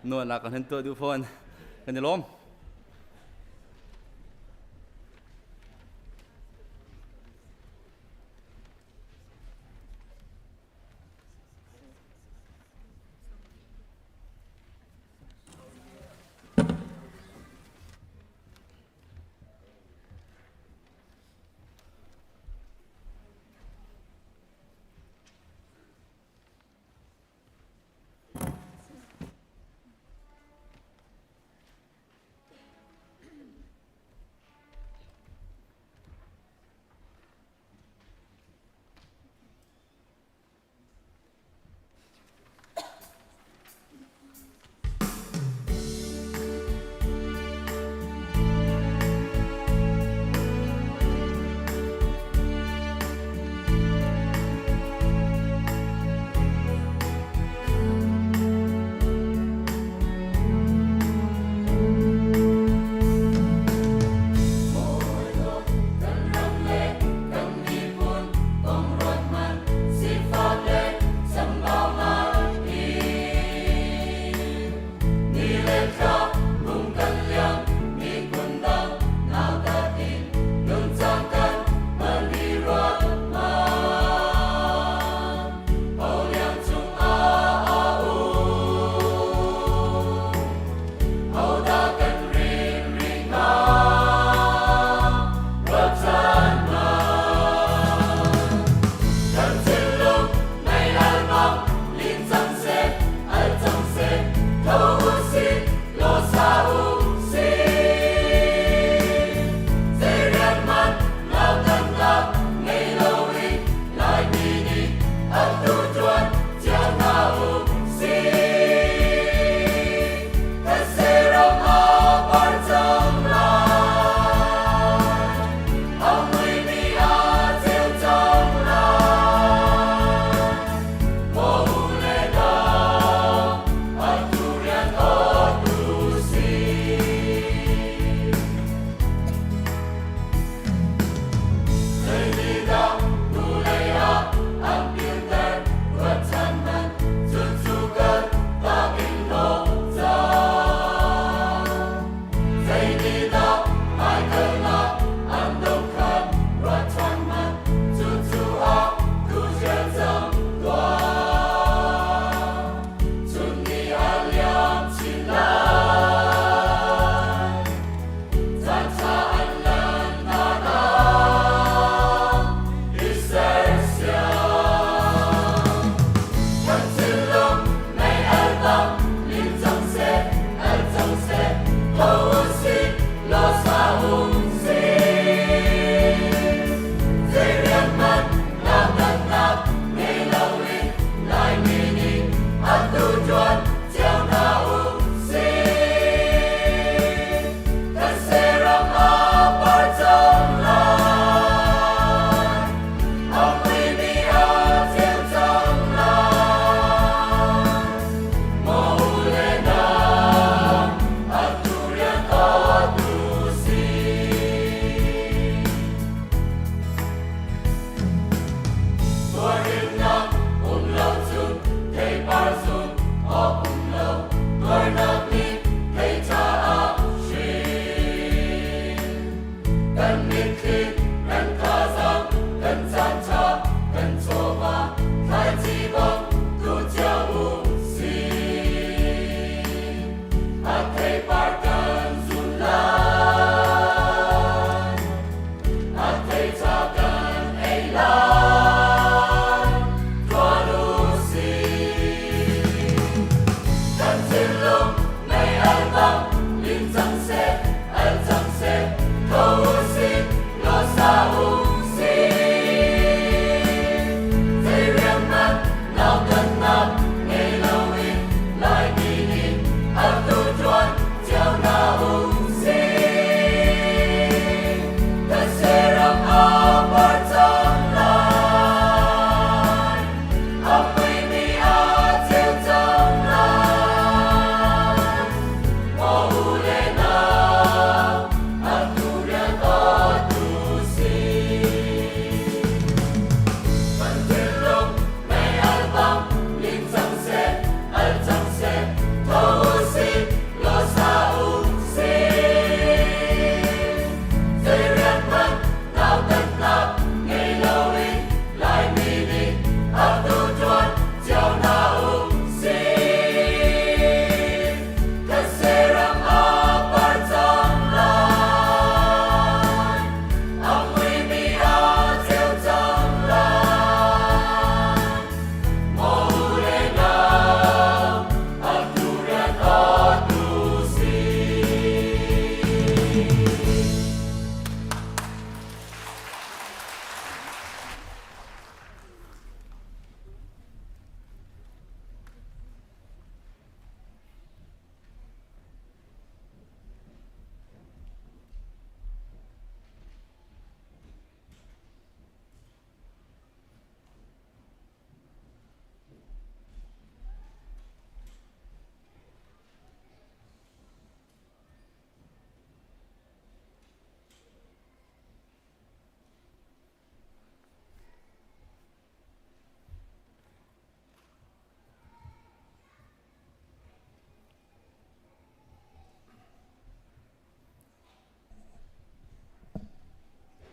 nawl kan han tuah duh fawn. Kan i lawm.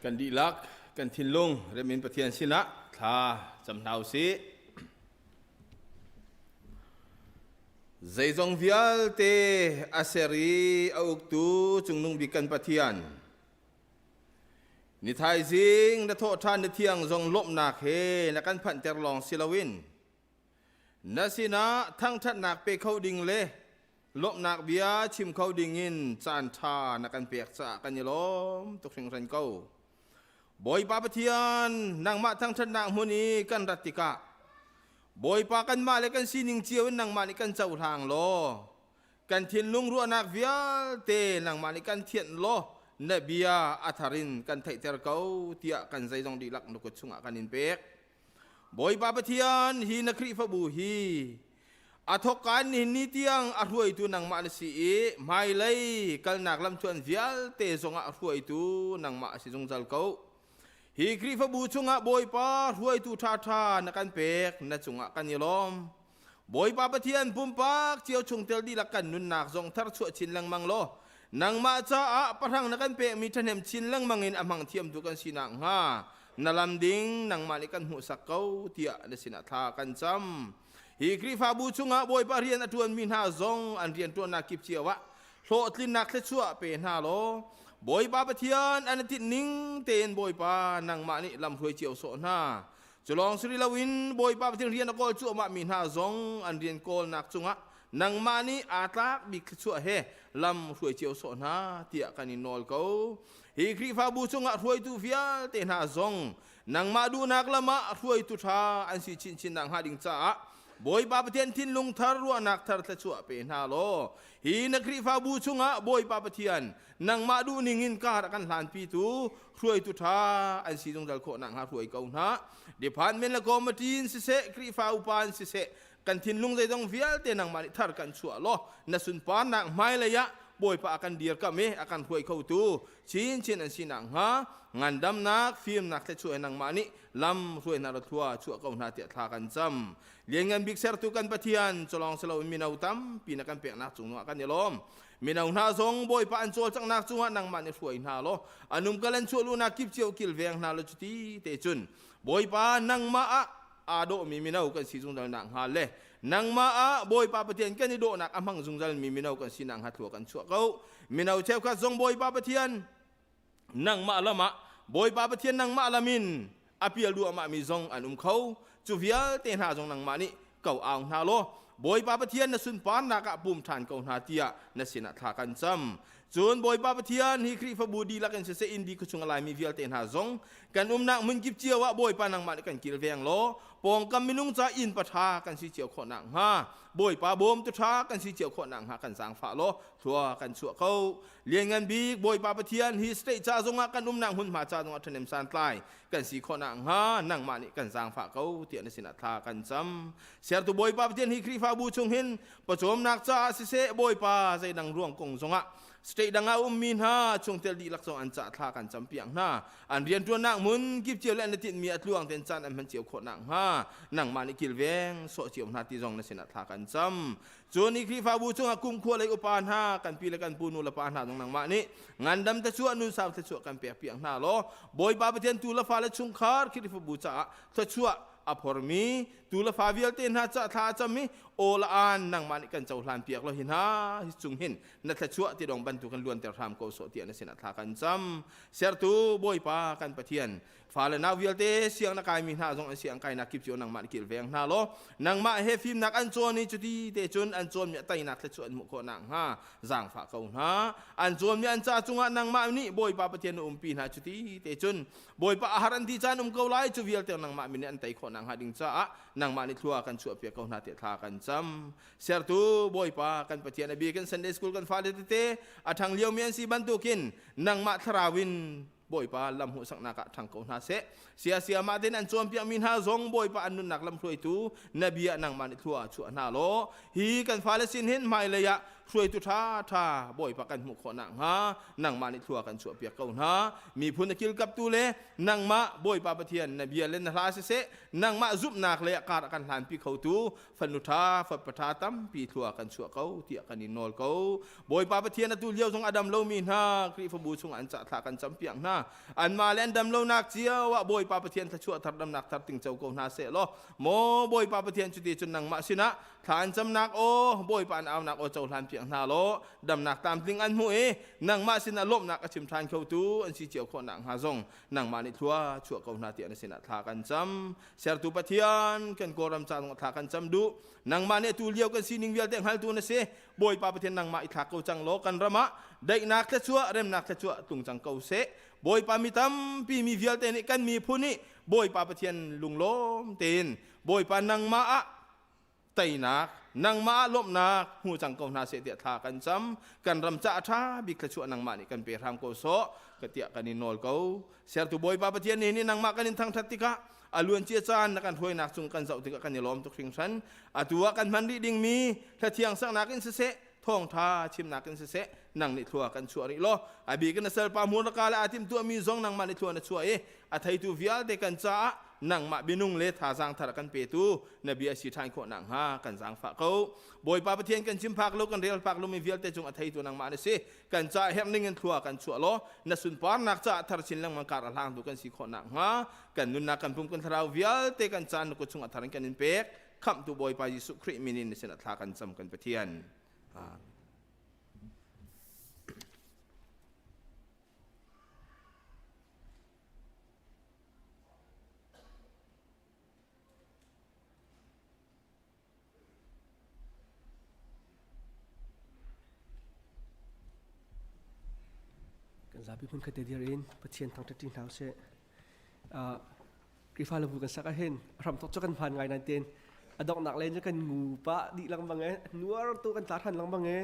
Kan dihlak kan thinlung rem in Pathian sinah thla cam hna usih. Zeizong vialte a ser i a uktu Cungnung Bik kan Pathian, ni thaizing na thawhṭhan na thiang zong lawmhnak he na kan phanhter lawng si loin na sinah thangṭhatnak pe kho ding le lawmhnak bia chim kho dingin caan ṭha na kan pek caah kan i lawm tuk hringhran ko. Bawipa Pathian, nangmah thangṭhatnak hmun i kan rat tikah Bawipa kanmah le kan sining cio in nangmah nih kan cohlang law kan thinlung ruahnak vialte nangmah nih kan thianh law na bia a thar in kan theihter ko tiah kan zeizong dihlak na kut chungah kan in pek. Bawipa Pathian, hi na Khrihfabu hi a thawkka in nihin ni tiang a hruaitu nangmah na si i hmailei kalnak lamthluan vialte zongah a hruaitu nangmah a si zungzal ko. Hi Khrihfabu chungah Bawipa hruaitu ṭhaṭha na kan pek, na cungah kan i lawm. Bawipa Pathian pumpak cio chungtel dihlak kan nunnak zong tharchuah chin lengmang law nangmah caah pahrang na kan pekmi ṭhahnem chin lengmang in a hmang thiamtu kan si nakhnga na lam ding nangmah nih kan hmuhsak ko tiah na sinah thla kan cam. Hi Khrihfabu chungah Bawipa rian a ṭuanmi hna zong an rianṭuannak kip cio ah hlawhtlinnak thluachuah pe hna law Bawipa Pathian an i tinh ning tein Bawipa nangmah nih lamhruai cio sawh hna. Cu lawng si rih loin Bawipa Pathian rian a kawl cuahmah mi hna zong an rian kawlnak cungah nangmah nih aa tlak bik thluachuah he lam hruai cio sawh hna tiah kan in nawl ko. Hi Khrihfabu chungah hruaitu vialte hna zong nangmah duhnak lam ah hruaitu ṭha an si chinchin nakhnga ding caah Bawipa Pathian thinlung thar ruahnak thar thluachuah pe hna law hi na Khrihfabu chungah Bawipa Pathian nangmah duhning in kar a kan hlanpitu hruaitu ṭha an si zungzal khawh nakhnga hruai ko hna. Department le committee in siseh Khrihfa upa in siseh kan thinlung zeizong vialte nangmah nih thar kan chuah law na sunparnak hmailei ah Bawipa a kan dirkamh i a kan hruai khotu chinchin an si nakhnga ngandamnak fimnak thluachuah nangmah nih lam hruai hna thlua chuah ko hna tiah thla kan cam. Lianngan bik sertu kan Pathian, culawng si loin mino tampi na kan peknak cung ah kan i lawm. Mino hna zong Bawipa an cawlcanghnak cungah nangmah nih hruai hna law anum kal an chuah luhnak kip cio kilveng hna law cuti te cun Bawipa nangmah ah aa dawhmi mino kan si zungzal nakhnga le nangmah ah Bawipa Pathian kan i dawhnak a hmang zungzalmi mino kan si nakhnga thlua kan chuah ko. Mino cheukhat zong Bawipa Pathian nangmah lam ah Bawipa Pathian nangmah lam in a pial duahmahmi zong an um kho. Cu vialte hna zong nangmah nih ko au hna law Bawipa Pathian na sunparnak ah pum ṭhan ko hna tiah na sinah thla kan cam. Cun Bawipa Pathian hi Khrihfabu dihlak in siseh Indi khuachung a laimi vialte hna zong kan umnak hmun kip cio ah Bawipa nangmah nih kan kilveng law pawngkam minung ca inn paṭha kan si cio khawh nakhnga Bawipa bawmtu ṭha kan si cio khawh nakhnga kan zaangfah law thlua kan chuah ko. Lianngan bik Bawipa Pathian hi state ca zongah kan umnak hmunhma ca zongah ṭhahnem santlai kan si khawh nakhnga nangmah nih kan zaangfah ko tiah na sinah thla kan cam. Sertu Bawipa Pathian hi Khrihfabu chung hin pawcawmnak caah siseh Bawipa zeidang ruang kong zongah state dang ah ummi hna chungtel dihlak zong an cah thla kan campiak hna. An rianṭuannak hmun kip cio le an tinhmi a tluang tein caan an hman cio khawh nakhnga nangmah nih kilveng sawh cio hna ti zong na sinah thla kan cam. Cun hi Khrihfabu chungah kumkhua lei upa hna kan pi le kan pu nu le pa hna zong nangmah nih ngandam thluachuah nunsau thluachuah kan pek piak hna law Bawipa Pathian tu le fale chungkhar Khrihfabu caah thluachuah a phormi tu le fa vialte hna ca thla a cam i aw la an nangmah nih kan cohlan piak lo hi hna hi cung hin na thluachuah ti dong bantuk in luanter hram ko sawh tiah na sinah thla kan cam. Sertu Bawipa kan Pathian, fale nau vialte siang na kaimi hna zong an siang kainak kip cio nangmah nih kilveng hna law nangmah he fimnak an cawn i cuti te cun an cawnmi a teinak thluachuah an hmuh khawh nakhnga zaangfah ko hna. An cawnmi an ca cungah nangmah nih Bawipa Pathian na umpi hna, cuti te cun Bawipa a har an ti caan um ko lai, cu vialte nangmah min nih an tei khawh nakhnga ding caah nangmah nih thlua kan chuahpiak ko hna tiah thla kan cam. Sertu Bawipa kan Pathian, a bik in Sunday School kan fale tete a ṭhang liomi an si bantukin nangmah thlarau in Bawipa lam hmuhsaknak ah ṭhang ko hna seh. Siasia mah tein an cawnpiakmi hna zong Bawipa an nunnak lamhruaitu na bia nangmah nih thlua chuah hna law hi kan fale sin hin hmailei ah Hruaitu ṭha ṭha Bawipa kan hmuh khawh nakhnga nangmah nih thlua kan chuahpiak ko hna. Miphun a kilkaptu le nangmah Bawipa Pathian na bia le na hla siseh nangmah zumhnak le kar a kan hlanpi khotu fanu ṭha fapa ṭha tampi thlua kan chuah ko tiah kan in nawl ko. Bawipa Pathian atu lio zong a dam lomi hna Khrihfabu chung an cah thla kan campiak hna. Anmah le an dam lonak cio ah Bawipa Pathian thluachuah thar damnak thar tingco ko hna seh law maw Bawipa Pathian cuti cun nangmah sinah Thla an camnak aw, Bawipa an aunak aw cohlan piak hna law damnak tlamtling an hmuh i nangmah sinah lawmhnak a chim ṭhan khotu an si cio khawh nakhnga zong nangmah nih thlua chuah ko hna tiah na sinah thla kan cam. Sertu Pathian, kan Kawlram ca zongah thla kan cam duh. Nangmah nih atu lio kan sining vialte hngaltu na si. Bawipa Pathian nangmah i thlak ko cang law kan ram ah daihnak thluachuah, remnak thluachuah tlung cang ko seh. Bawipa mi tampi mi vialte nih kan miphun nih Bawipa Pathian lunglawm tein Bawipa nangmah ah teinak nangmah ah lawmhnak hmu cang ko hna seh tiah thla kan cam. Kan ram ca a ṭha bik thluachuah nangmah nih kan pe hram ko sawh ka tiah kan in nawl ko. Sertu Bawipa Pathian nih ni nangmah kan in thangṭhat tikah a luancia caan na kan hruainak cung kan zoh tikah kan i lawm tuk hringhran. Atu ah kan hman rih dingmi hlathiang saknak in siseh thawngṭha chimnak in siseh nang nih thlua kan chuah rih law a bik in na salpa hmurka le aa timhtuahmi zong nangmah nih thlua na chuah i a theitu vialte kan caah nangmah minung le thazaang thar kan petu na bia si ṭhan khawh nakhnga kan zaangfah ko. Bawipa Pathian kan chim phak lo kan rel phak lomi vialte cung a theitu nangmah na si. Kan caah herh ning in thlua kan chuah law na sunparnak caah thar chin lengmang kar a hlangtu kan si khawh nakhnga kan nunnak kan pum kan thlarau vialte kan caan na kut chung a thar in kan in pek. Khamhtu Bawipa Jesuh Khrih min in na sinah thla kan cam kan Pathian. Amen. Kan zapi hmun khat te dir in Pathian thangṭhat ṭi hna usih. Khrihfa labu kan sak ahhin hram thok cu kan hmaan ngai nain tein a donghnak len cu kan ngu pah dih lengmang e nuar tu kan tla ṭhan lengmang e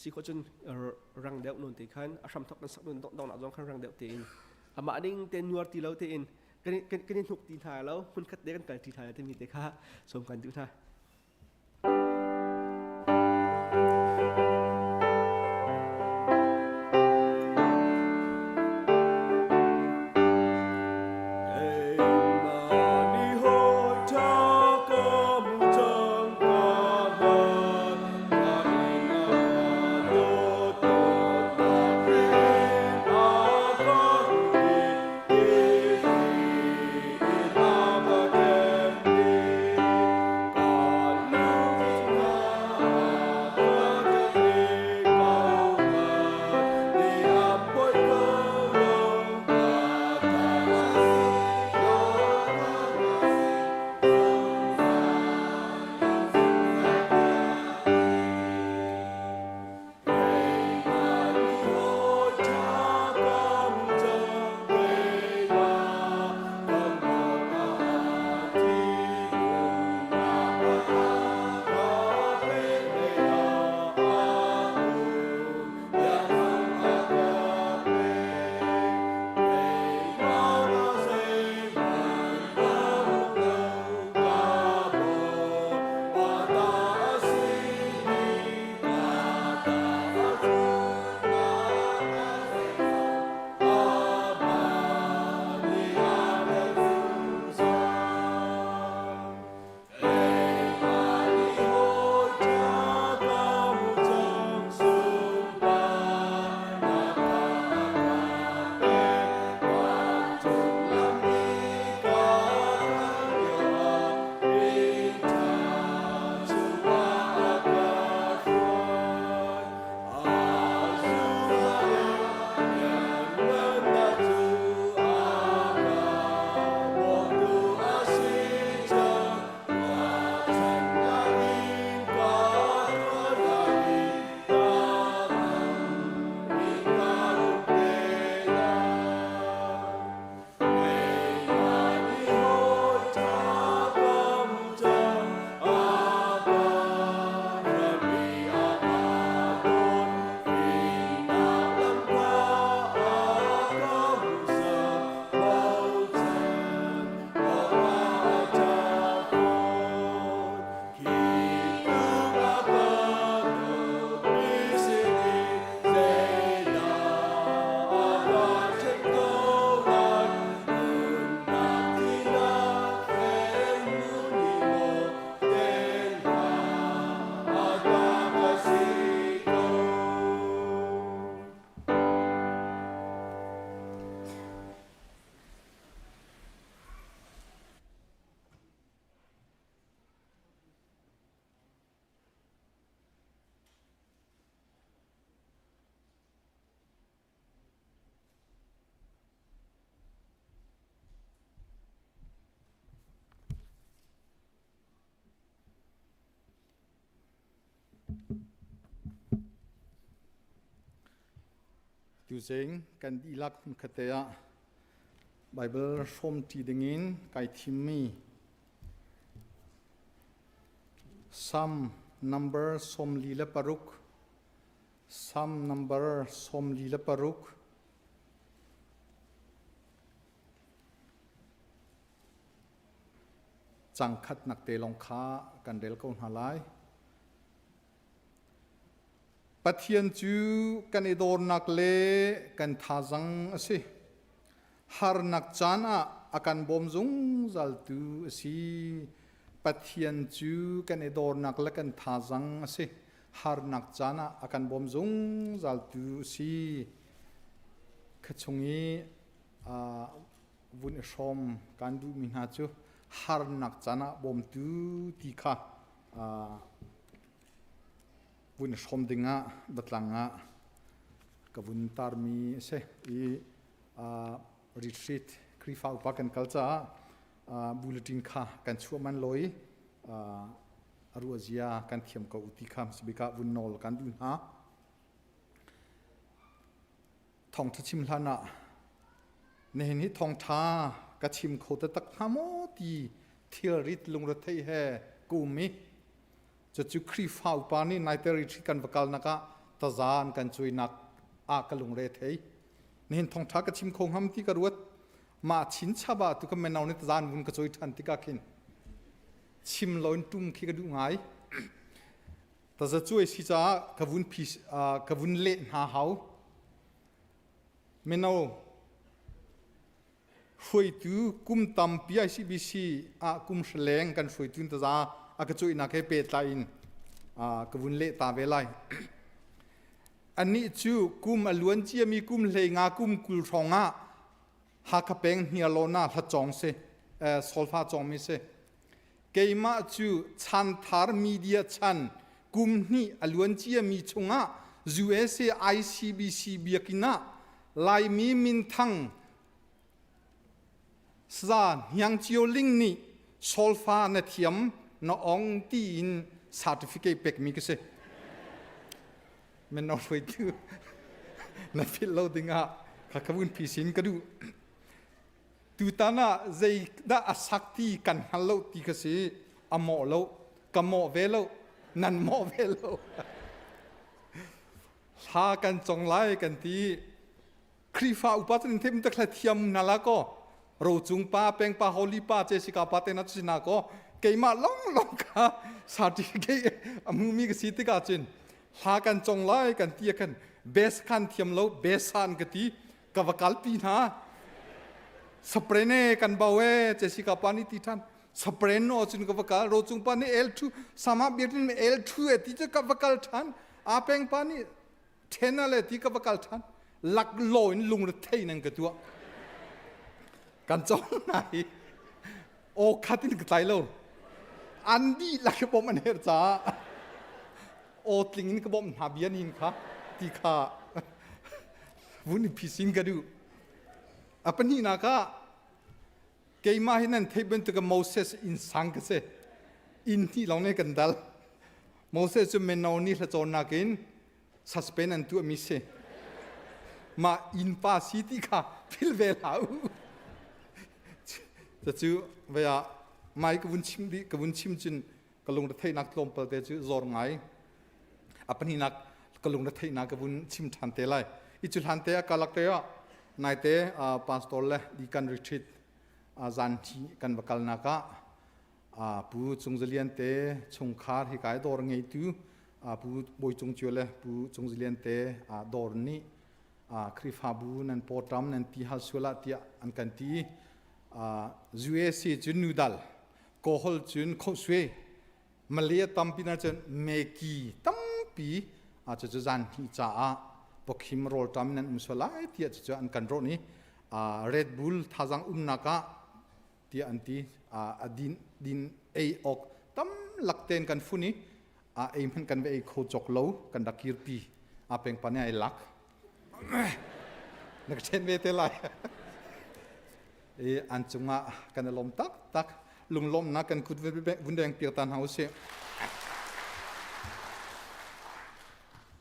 si khawh cun rang deuh nun te khan a hram thok kan sak nun donghnak zong khan rang deuh tein amah ning te nuar ti lo tein kan kan i hnuk ti hna lo hmun khat te kan kal ti hna timi te kha sawm kan duh hna. Tuzing kan dihlak hmunkhat te ah Bible hrawmṭi dingin kai thimmi Psalm number 46 Psalm number 46 Cang khatnak te lawng kha kan rel ko hna lai. Pathian cu kan i dawrnak le kan thazang a si. Harnak caan ah a kan bawm zungzaltu a si. Pathian cu kan i dawrnak le kan thazang a si. Harnak caan ah a kan bawm zungzaltu a si. Kha chung i vun i hrawm kan duhmi hna cu harnak caan ah bawmtu ti kha vun i hrawm dingah biatlang ah ka vun tarmi a si i retreat Khrihfa upa kan kal caah bulletin kha kan chuah man lo i a ruahzia kan thiam ko ti kha hmasabik ah vun nawl kan duh hna. Thawngṭha chim hlan ah nihin hi thawngṭha ka chim kho taktak hnga maw ti thilrit lungretheih he ka um i cucu Khrihfa upa nih naite retreat kan va kalnak ah taza an kan cuainak ah ka lungre thei. Nihin thawngṭha ka chim kho hngam ti ka ruat. Mah chinchap ah tu ka meno nih taza an vun ka cuai ṭhan tikah khin chim loin ṭum khi ka duh ngai. Tazacuai si caah ka vun phi ka vun leh hna hau. Mino hruaitu kum tampi ICBC ah kum hreleng kan hruaitu taza a ka cuainak he pehtlai in ka vun leh ta ve lai. Anih cu kum a luan ciami kum hlei nga kum 20 hrawng ah Hakha peng Hniarlawn ah hlacawng si, solfa cawngmi si. Keimah cu chanthar media chan kum hnih a luan ciami chungah USA ICBC biakinn ah Laimi minthang Sa Hniang Cio Ling nih solfa na thiam na ong tiin certificate pekmi ka si. Mino hruaitu na philh lo dingah kha ka vun phi sin ka duh. Tutan ah zeidah a sak ti kan hngal lo ti kha si a mawh lo ka mawh ve lo nan mawh ve lo hla kan cong lai kan ti Khrihfa upa cu them tak hla thiam na la ko rocung pa peng pa holy pa Jessica pa te na chu na ko keimah long long kha certificate a hmumi ka si tikah cun hla kan cong lai kan ti kan best khan thiam lo best san ka ti ka va kalpi hna saprene kan bau e Jessica pa nih ti than sapreno cun ka va kal rocung pa nih L2 sama biatin L2 e ti cu ka va kal than a peng pa nih thena le ti ka va kal than lak lo in lung re thei nan ka tuah kan chong na hi o khatin ka tlai lo an di lak bom an her ca o tling in ka bom hna bian hin kha ti kha vun i phisin ka duh. A pahnihnak ah keimah hi nan theih bantuk Moses inn sang ka si. Inn hnih lawng nih kan dal. Moses cu meno nih hlacawnnak in suspend an tuahmi si. Mah inn pa si ti kha phil ve hlah u. Cucu vei ah mai ka vun chim dih ka vun chim cun ka lungretheihnak tlawmpal te cu zor ngai a pahnihnak ka lungretheihnak ka vun chim ṭhan te lai i cu hlan te a kalak te ah naite pastor le di kan retreat zan thi kan va kalnak ah pu Cungzalian te chungkhar hi kai dawr ngeitu pu Bawi Cung Cio le pu Cungzalian te dawr nih Khrihfabu nan pawṭam nan ti hal sual ah tiah an kan ti UAC cu nudal Kawhol cun khohsue Malay tampi na cun meki tampi a cu cu zan hnih caah pokhim rawlṭam nan um sual lai tiah cucu an kan rawh ni Red Bull thazang umnak ah tiah an ti a din din ei awk tam lak ten kan fun i a ei hmanh kan va ei kho cawk lo kan rak kirpi a peng pa nih ai lak na ka ṭhen ve te lai i an cungah kan i lawm taktak lunglawmhnak kan kut vun deng piak ta hna usih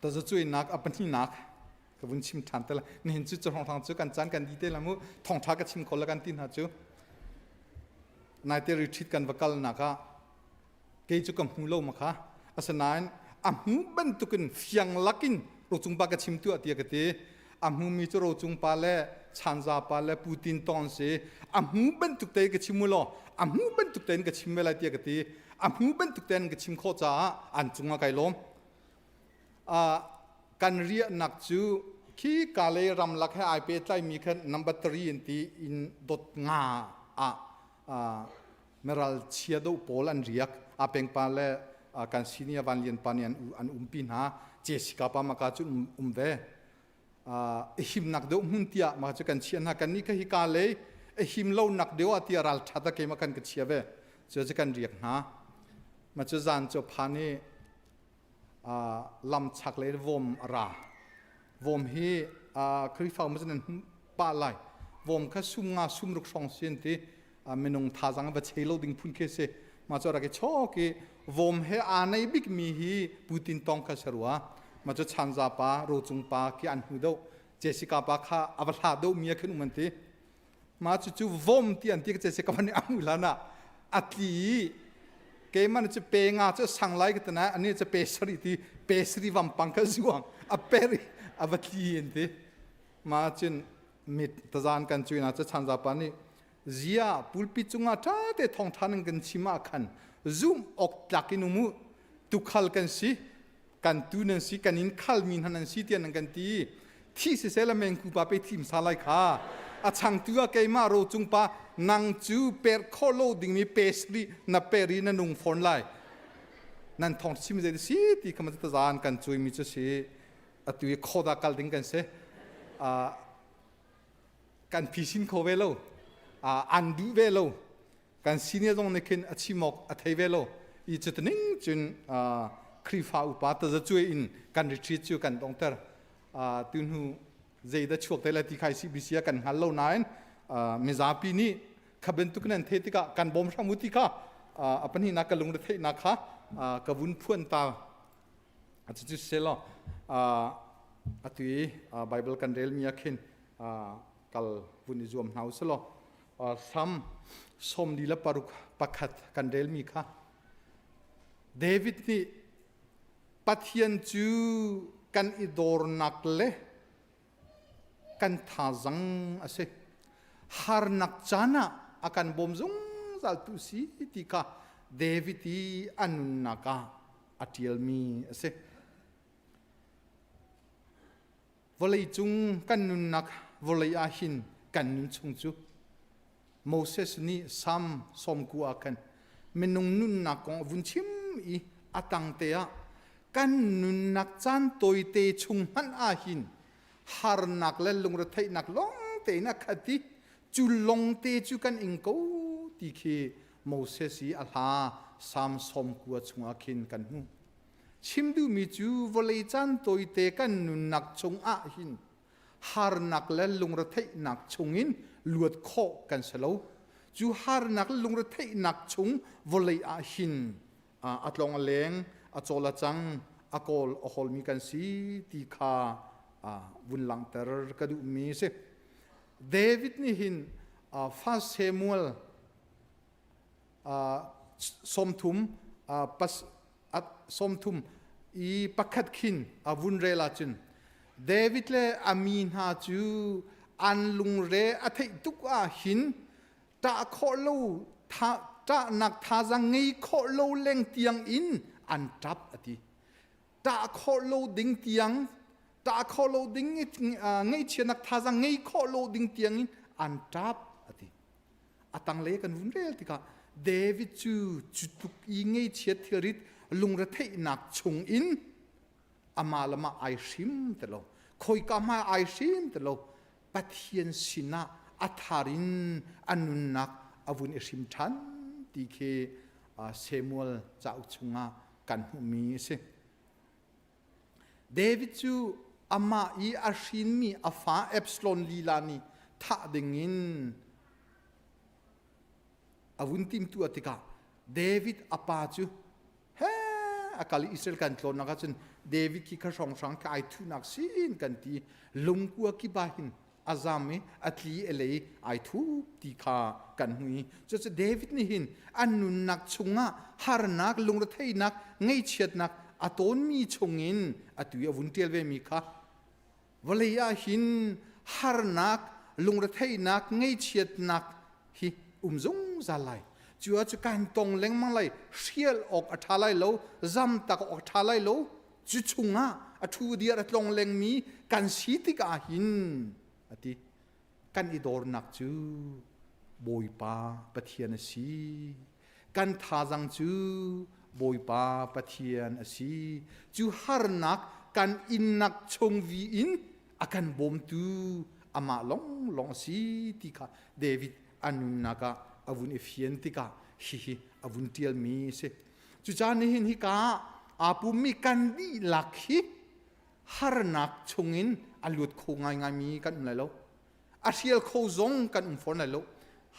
tazacuainak a pahnihnak. Ka vun chim ṭhan te lai. Nihin cu cu cu kan caan kan di te la mu. Thawngṭha ka chim kho la kan ti hna cu. Naite retreat kan va kal nak ah kei cu ka hmu lo ma kha. Asinain a hmu bantukin fiang lakin rocung pa ka chim tuah tiah ka ti. A hmumi cu rocung pa le chanza pa le Putin tong si. A hmu bantuk te ka chim u law a hmu bantuk tein ka chim ve lai tiah ka ti. A hmu bantuk tein ka chim khawh caah an cungah kai lawm. Kan riahnak cu khi Kalay ramlak he ai pehtlaimi khan number 3 in ti in dot nga ah meral chia do pawl an riak. A pengpa le kan senior Van Lian pa nih an umpi hna. Jessica pa maka cu um ve. Himnak deuh hmun tiah mah cu kan chia hna. Kan nih kha hi Kalay him lo nak deuh ah tiah ral that a keimah kan ka chia ve. Cu cu kan riak hna. Ma cu zan cu phan i lam chak le vom a ra. Vom hi Khrihfa um nan pa lai. Vom kha sum nga sum ruk hrawng sin ti minung thazang va chei lo ding phun khi si. Ma cu rak i chok i vom he aa nei bik mi hi Putin tong kha sarua. Ma cu chanza pa, rocung pa khi an hmu do. Jessica pa kha a va hla do mi a khin um an ti. Ma cu cu vom ti an ti ka Jessica pa nih a hmu hlan ah a tli i keimah cu pe nga cu sang lai ka tina ani cu pe sari ti pe sari vampang ka zuang a per i a va tli in ti ma cun mit tazan kan cuina cu chanza pa nih zia pulpit cungah ṭha te thawngṭha nan kan chim ah khan zum awk tlak in um u tukhal kan si kan tu nan si kan in khalmi hna nan si tiah nan kan ti thi siseh la mengku pa pe thim sa lai kha a changtu ah keimah ro cung pa nang cu per kho lo dingmi pastry na per i na nung fawn lai nan thong chim zei si ti kha ma tazan kan cui mi cu si atu i khoda kal ding kan si kan phisin kho ve lo an duh ve lo kan senior zong nih khin a chim awk a thei ve lo i cutining cun Khrihfa upa tazacuai in kan retreat cu kan dongter tu hnu zeidah chuak te lai ti khai CBC ah kan hngal lo nain mizapi nih kha bantuk nan the tikah kan bawm hram u ti kha a pahnihnak ka lungre theihnak kha ka vun phuan ta cucu selaw atu i Bible kan rel mi ah khin kal vun i zuam hna u selaw Sam 46 pakhat kan relmi kha David nih Pathian cu kan i dawrnak le kan thazang a si. Harnak caan ah a kan bawm zungzal tu si ti kha David i a nunnak ah a ṭialmi a si. Vawleicung kan nunnak vawlei ah hin kan nun chung cu Moses nih Salm 90 ah khan minung nunnak kong a vun chim i a tangte ah kan nunnak caan tawite chung hmanh ah hin harnak le lungretheihnak lawng tein a khat i cu longte cu kan ing ko ti khi Moses i a hla Salm 90 chungah khin kan hmuh. Chim duhmi cu vawlei caan tawite kan nunnak chung ahhin harnak le lungretheihnak chungin luat khawh kan si lo. Cu harnak le lungretheihnak chung vawlei ahhin a tlong a leng, a cawl a cang, a kawl a hawlmi kan si ti kha vun langhter ka duhmi si. David nih hin First Samuel 30 30 i pakhat khin a vun rel ahcun David le a mi hna cu an lungre a theih tuk ah hin ṭah khawh lo ṭahnak thazang ngei khawh lo leng tiang in an ṭap a ti. Ṭah khawh lo ding tiang ṭah khawh lo ding ngaihchiatnak thazang ngei khawh lo ding tiang in an ṭap a ti. A tanglei kan vun rel tikah David cu cu tluk i ngeichiat thilrit lungretheihnak chungin amah le mah ai hrim ti lo khoika hmai ai hrim ti lo Pathian sinah a thar in a nunnak a vun i hrim ṭhan ti khi Samuel cauk chungah kan hmuhmi a si. David cu amah i a hrinmi a fa Absalom lila nih thah dingin a vun timhtuah tikah David a pa cu he Akal Israel kan tlawn nak ahcun David khi kha hrawnghrang kha ai thunak sin kan ti lungkua ki ba hin azam i atli elei ai thup ti kha kan hmu i cucu David nih hin an nunnak chungah harnak lungretheihnak ngaihchiatnak a tawnmi chungin atu i a vun ṭial ve mi kha vawlei ah hin harnak lungretheihnak ngaihchiatnak hi um zungzal lai cu ah cu kan tong lengmang lai hrial awk a ṭha lai lo zam tak awk a ṭha lai lo Cu chungah a ṭhu diar a tlong lengmi kan si tikah hin a ti. Kan i dornak cu Bawipa Pathian a si. Kan thazang cu Bawipa Pathian a si. Cu harnak kan innak chung vi in a kan bawmtu amah lawnglawng a si ti kha David a nunnak ah a vun i fian tikah hihi a vun ṭialmi a si. Cucaah nihin hika ah aa pummi kan dihlak hi harnak chungin a luat kho ngaingaimi kan um lai lo. A hrial kho zong kan um fawn lai lo.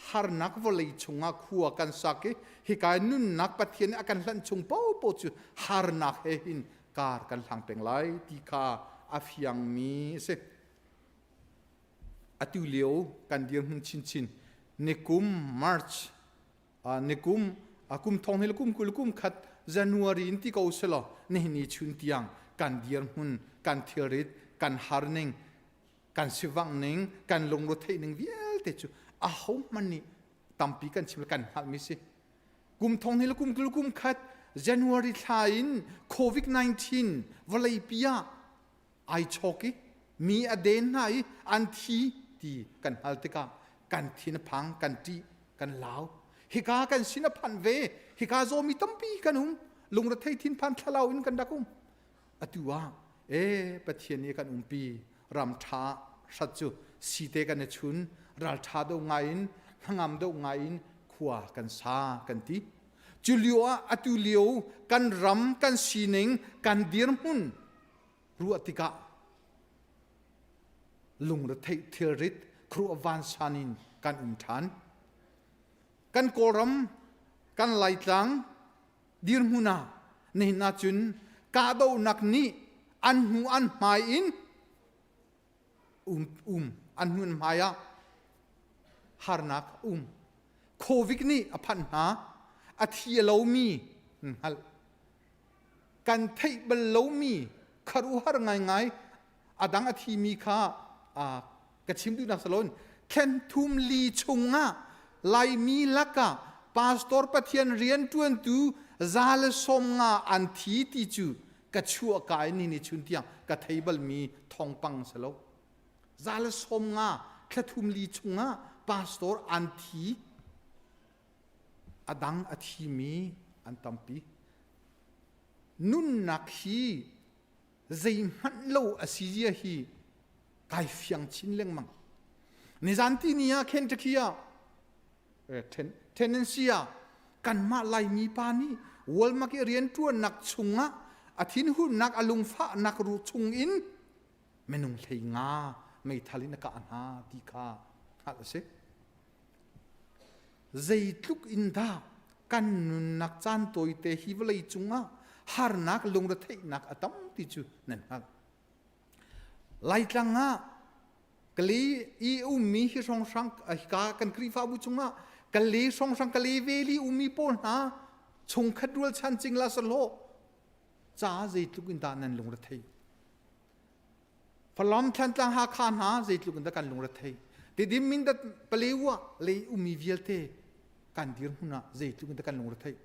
Harnak vawlei chungah khua kan sak i hika nunnak Pathian nih a kan hlanh chung paohpaoh cu harnak he hin kar kan hlang peng lai ti kha a fiangmi a si. Atu lio kan dirhmun chinchin nikum March nikum kum thong hi le kum 20 kum khat January in ti ko selaw nihin ni chun tiang kan dirhmun kan thilrit kan harning kan sivangh ning kan lungru theih ning vialte cu aho hmanh nih tampi kan chim kan hngalhmi si kum thong hi le kum 20 kum khat January thla in COVID-19 vawleipi ah ai chawk i mi a den hna i an thi ti kan hngal tikah kan thin a phang kan ṭih kan lau hika kan sin a phanh ve hika zawmi tampi kan um lungrethei thinphan thlalau in kan rak um atu ah e pathian nih kan umpi ram ṭha hrat cu site kan i chun ral ṭha do ngai in hnangam do ngai in khua kan sa kan ti cu lio ah atu lio kan ram kan sining kan dirhmun ruah tikah lungretheih thilrit khuaruah vansan in kan um ṭhan. Kan Kawlram, kan Laitlang dirhmun ah nihin ahcun kahdohnak nih an hnu an hmai in um, um an hnu an hmai ah harnak um. Covid nih a phanh hna, a thi a lomi hngalh kan theih bal lomi kharuhar ngaingai a dang a thimi kha ka chim duhnak salon thlen thum li chungah laimi lakah pastor pathian rian ṭuantu za le sawm nga an thi ti cu ka chuah ka in ni chun tiang ka thei balmi thawngpang salo za le sawm nga thla thum li chungah pastor an thi A dang a thimi an tampi. Nunnak hi zeihmanh lo a si zia hi kai fiang chin lengmang. Nizan ti ni ah Kentucky ah Tennessee ah kanmah Laimi pa nih Walmart i rianṭuannak chungah a thinhunnak a lungfahnak ru chungin minung hlei nga meithal in a kah hna ti kha hngalh a si. Zeitluk in dah kan nunnak caan tawite hi vawlei cungah harnak lungretheihnak a tam ti cu nan hngalh. Laitlang ah Kale i ummi hi hrawnghrang hika kan Khrihfabu chungah Kale hrawnghrang Kale Valley ummi pawl hna chungkhat rualchan cingla sahlawh ca zeitluk in dah nan lungrethei. Falam Thlantlang Hakha hna zeitluk in dah kan lungrethei. Tidim Mindat Palewa lei ummi vialte kan dirhmun ah zeitluk in dah kan lungrethei.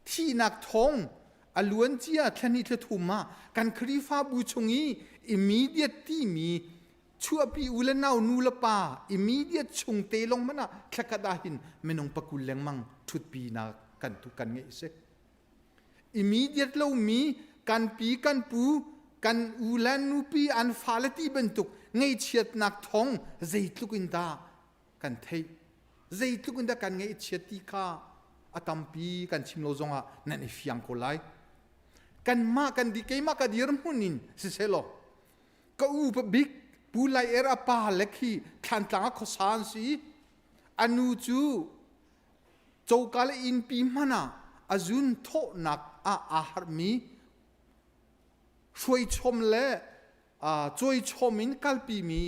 Thihnak thawng a luancia thlani thlathum ah kan Khrihfabu chung i immediate timi chuahpi u le nau nu le pa immediate chung te long man ah thlakhat ah hin minung pakul lengmang thutpi nak kan tu kan ngeih si. Immediate lomi kan pi kan pu kan u le nupi an fale ti bantuk ngaihchiatnak thong zeitluk in dah kan theih zeitluk in dah kan ngaihchiat ti kha a tampi kan chim lo zongah nan i fiang ko lai kanmah kan di keimah ka dirhmun in siselaw ka u bik pu lai er a pa le khi thlantlang a khuasa an si anu cu Coka le innpi hmanh ah a zun thawhnak ah aa harhmi hruaichom le cawichom in kalpimi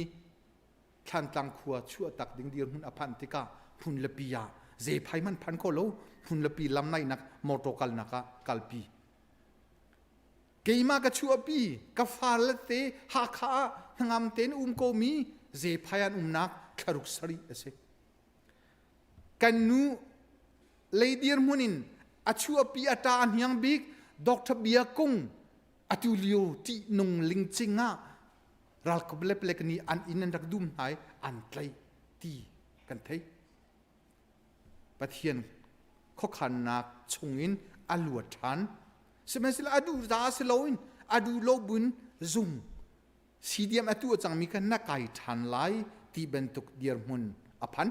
Thlantlang khua chuahtak ding dirhmun a phanh tikah hmun le pi ah zeiphai hmanh phan kho lo hmun le pi lam naihnak motor kalnak ah kalpi. Keimah ka chuahpi ka fale te Hakha ah hnangam tein um komi zephai an umnak thlaruk sarih a si. Kan nu lei dirhmun in a chuahpi a ṭa a hniang bik Dr. Bia Kung atu lio ṭihnung lingcing ah ralkap le palek nih an inn an rak dum hna i an tlaih ti kan thei. Pathian khuakhannak chungin a luat ṭhan. Sihmanhsehlaw a duh za si loin a duh lo buin zung CDM a tuah cangmi kha na kai ṭhan lai ti bantuk dirhmun a phan.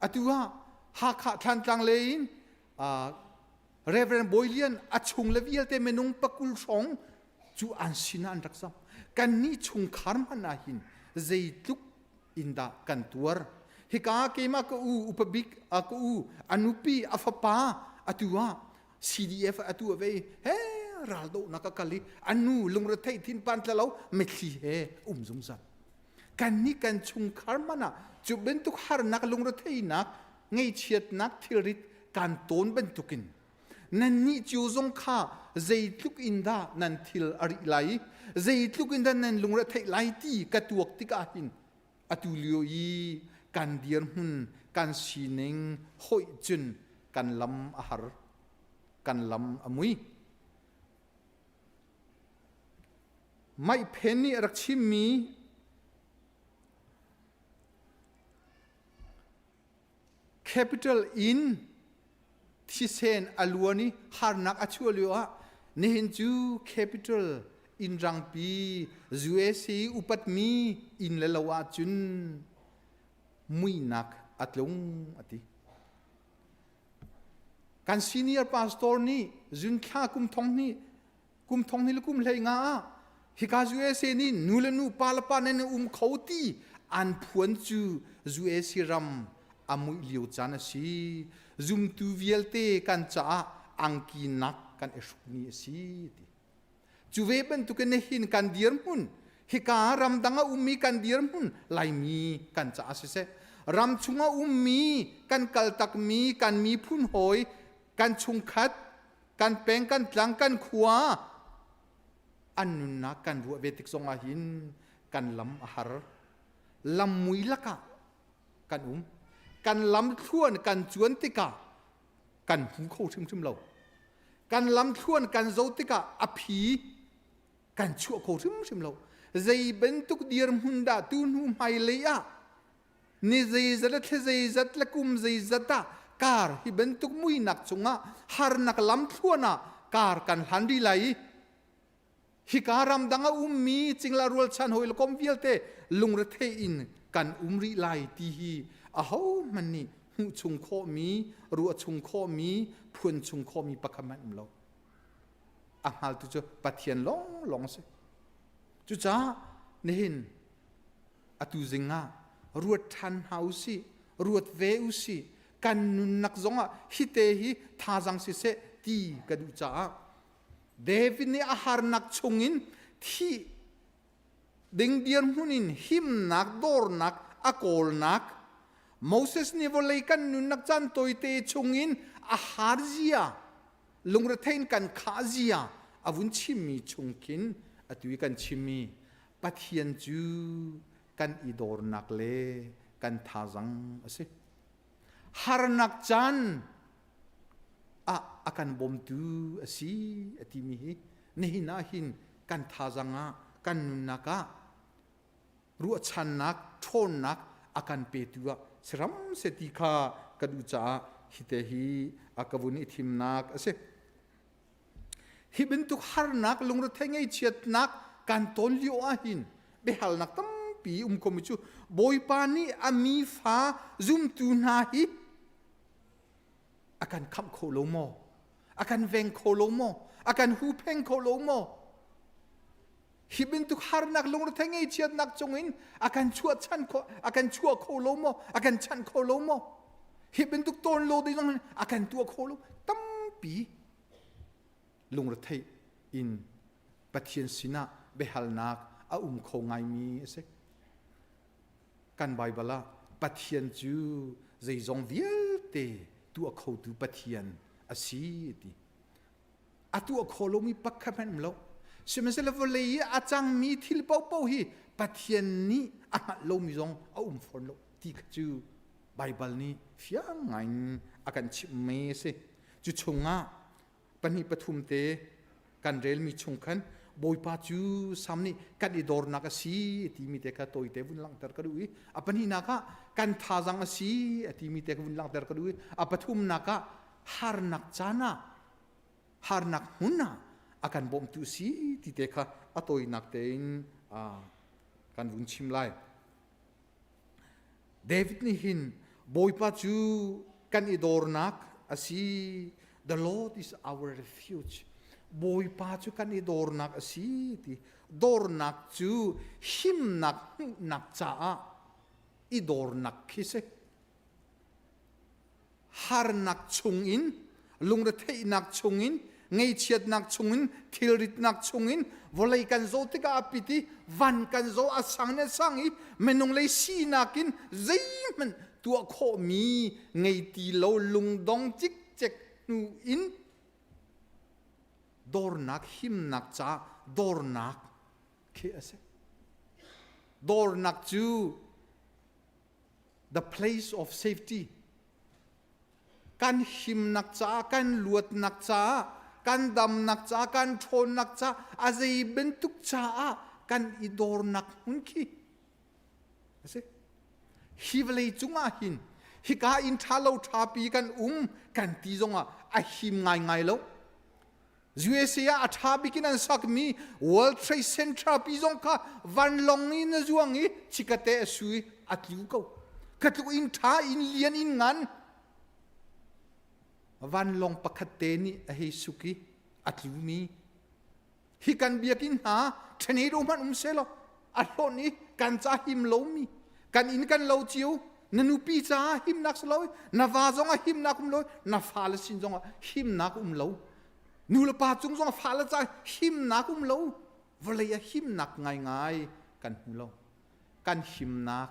Atu ah Hakha Thlantlang lei in Reverend Bawi Lian a chung le vialte minung pakul hrawng cu an sinah an rak zam. Kannih chungkhar hmanh ah hin zeitluk in dah kan tuar. Hika keimah ka u upabik ka u a nupi a fapa atu ah CDF atu a vei he raldohnak a kal i a nu lungretheih thinpan tlalo mitthli he um zungzal. Kannih kan chungkhar hmanh ah cu bantuk harnak lungretheihnak ngeichiatnak thilrit kan tawn bantukin nannih cio zong kha zeitluk in dah nan thil a rih lai i zeitluk in dah nan lungre theih lai ti ka tuak tikah hin atu lio i kan dirhmun kan sining hoih cun kan lam a har kan lam a mui Maiphen nih a rak chimmi Capital in thisen a luan i harnak a chuah lio ah nihin cu capital inn rangpi USA upatmi inn le lo ahcun muihnak a tlung a ti. Kan senior pastor nih zunthla kum thong hnih kum thong hnih le kum hlei nga ah hika USA nih nu le nu pa le pa nan um kho ti an phuan cu USA ram a muih lio caan a si zumtu vialte kan caah angki nak kan i hrukmi a si ti cu ve bantukin hin kan dirhmun hika ramdang a ummi kan dirhmun laimi kan caah siseh ram chung a ummi kan kaltakmi kan miphun hawi kan chungkhat kan peng kan tlang kan khua an nunnak kan ruah ve tik zongah hin kan lam a har lam mui lakah kan um kan lam thluan kan cuan tikah kan hmu kho hrimhrim lo kan lam thluan kan zo tikah a phi kan chuah kho hrimhrim lo zei bantuk dirhmun dah tu hnu hmailei ah Ni zeizat le thla zeizat le kum zeizat ah kar hi bantuk muinak cungah harnak lamthluan ah kar kan hlan rih lai i hika ramdang a ummi cingla rualchan hawi le kom vialte lungrethei in kan um rih lai ti hi ahohmanh nih hmuh chung khawhmi ruah chung khawhmi phuan chung khawhmi pakhat hmanh um lo a hngaltu cu Pathian lawnglawng a si cucaah nihin atu zing ah ruat ṭhan hna u sih ruat ve u sih kan nunnak zongah hite hi thazang siseh ti ka duh caah David nih a harnak chungin thih ding dirhmun in himnak dawrnak a kawlnak Moses nih vawlei kan nunnak caan tawite chungin a har zia lungrethei in kan khah zia a vun chimmi chung khin atu i kan chimmi Pathian cu kan i dawrnak le kan thazang a si. Harnak caan ah a kan bawmtu a si a timi hi nihin ah hin kan thazang ah kan nunnak ah ruahchannak ṭhawnnak a kan petu ah siram se ti kha ka duh caah hite hi a ka vun i thimnak a si. Hi bantuk harnak lungrethei ngaihchiatnak kan ton lio ahhin biahalnak tampi um komi cu Bawipa nih a mi fa zumtu hna hi a kan khamh kho lo maw? A kan veng kho lo maw? A kan hupheng kho lo maw? Hi bantuk harnak lungrethei ngaihchiatnak cungin a kan chuahchan kho a kan chuah kho lo maw? A kan chanh kho lo maw? Hi bantuk tawn lo ding a kan tuah kho lo. tampi lungretheih in Pathian sinah biahalnak a um kho ngaimi a si. Kan Baibal ah Pathian cu zeizong vialte tuah khotu Pathian a si ti. A tuah kho lomi pakhat hmanh um lo. Sihmanhsehlaw vawlei i a cangmi thil paohpaoh hi Pathian nih a hngalh lomi zong a um fawn lo ti kha cu Baibal nih fiang ngaiin a kan chimhmi a si. Cu chungah pahnih pathum te kan relmi chung khan Bawipa cu Sam nih kan i dornak a si timi te kha tawite vun langhter ka duh i a pahnihnak ah kan thazang a si a timi te kha vun langhter ka duh i a pathumnak ah harnak caan ah harnak hmun ah a kan bawmtu si ti te kha a tawinak tein kan vun chim lai. David nih hin Bawipa cu kan i dornak a si. The Lord is our refuge. Bawipa cu kan i dornak a si ti. Dornak cu himnak hmuhnak caah i dornak khi si. Harnak chungin, lungretheihnak chungin, ngeichiatnak chungin, thilritnak chungin, vawlei kan zoh tikah a pit i van kan zoh a sang in a sang i minung lei sinak in zeihmanh tuah khawhmi ngei ti lo lungdong cikcek hnu in dornak himnak caah dornak khi a si. Dornak cu the place of safety kan himnak caah kan luatnak caah kan damnak caah kan ṭhawnnak caah a zei bantuk caah kan i dornak hmun khi a si hi vawlei cungah hin hika inn ṭha lo ṭhapi kan um kan ti zongah a him ngaingai lo USA ah a ṭha bik in an sakmi World Trade Center pi zong kha vanlawng in a zuang i chikate a su i a tlu ko. Ka tluk in ṭha in lian in ngan. Vanlawng pakhat te nih a hei suk i a tlumi. Hi kan biakinn hna tornado hmanh um selaw a hlawnh i kan ca him lomi kan inn kan lo cio na nupi caah himnak si lo na va zong ah himnak um lo na fale sin zong ah himnak um lo nu le pa cung zong ah fale caah himnak um lo vawlei ah himnak ngaingai kan hmu lo kan himnak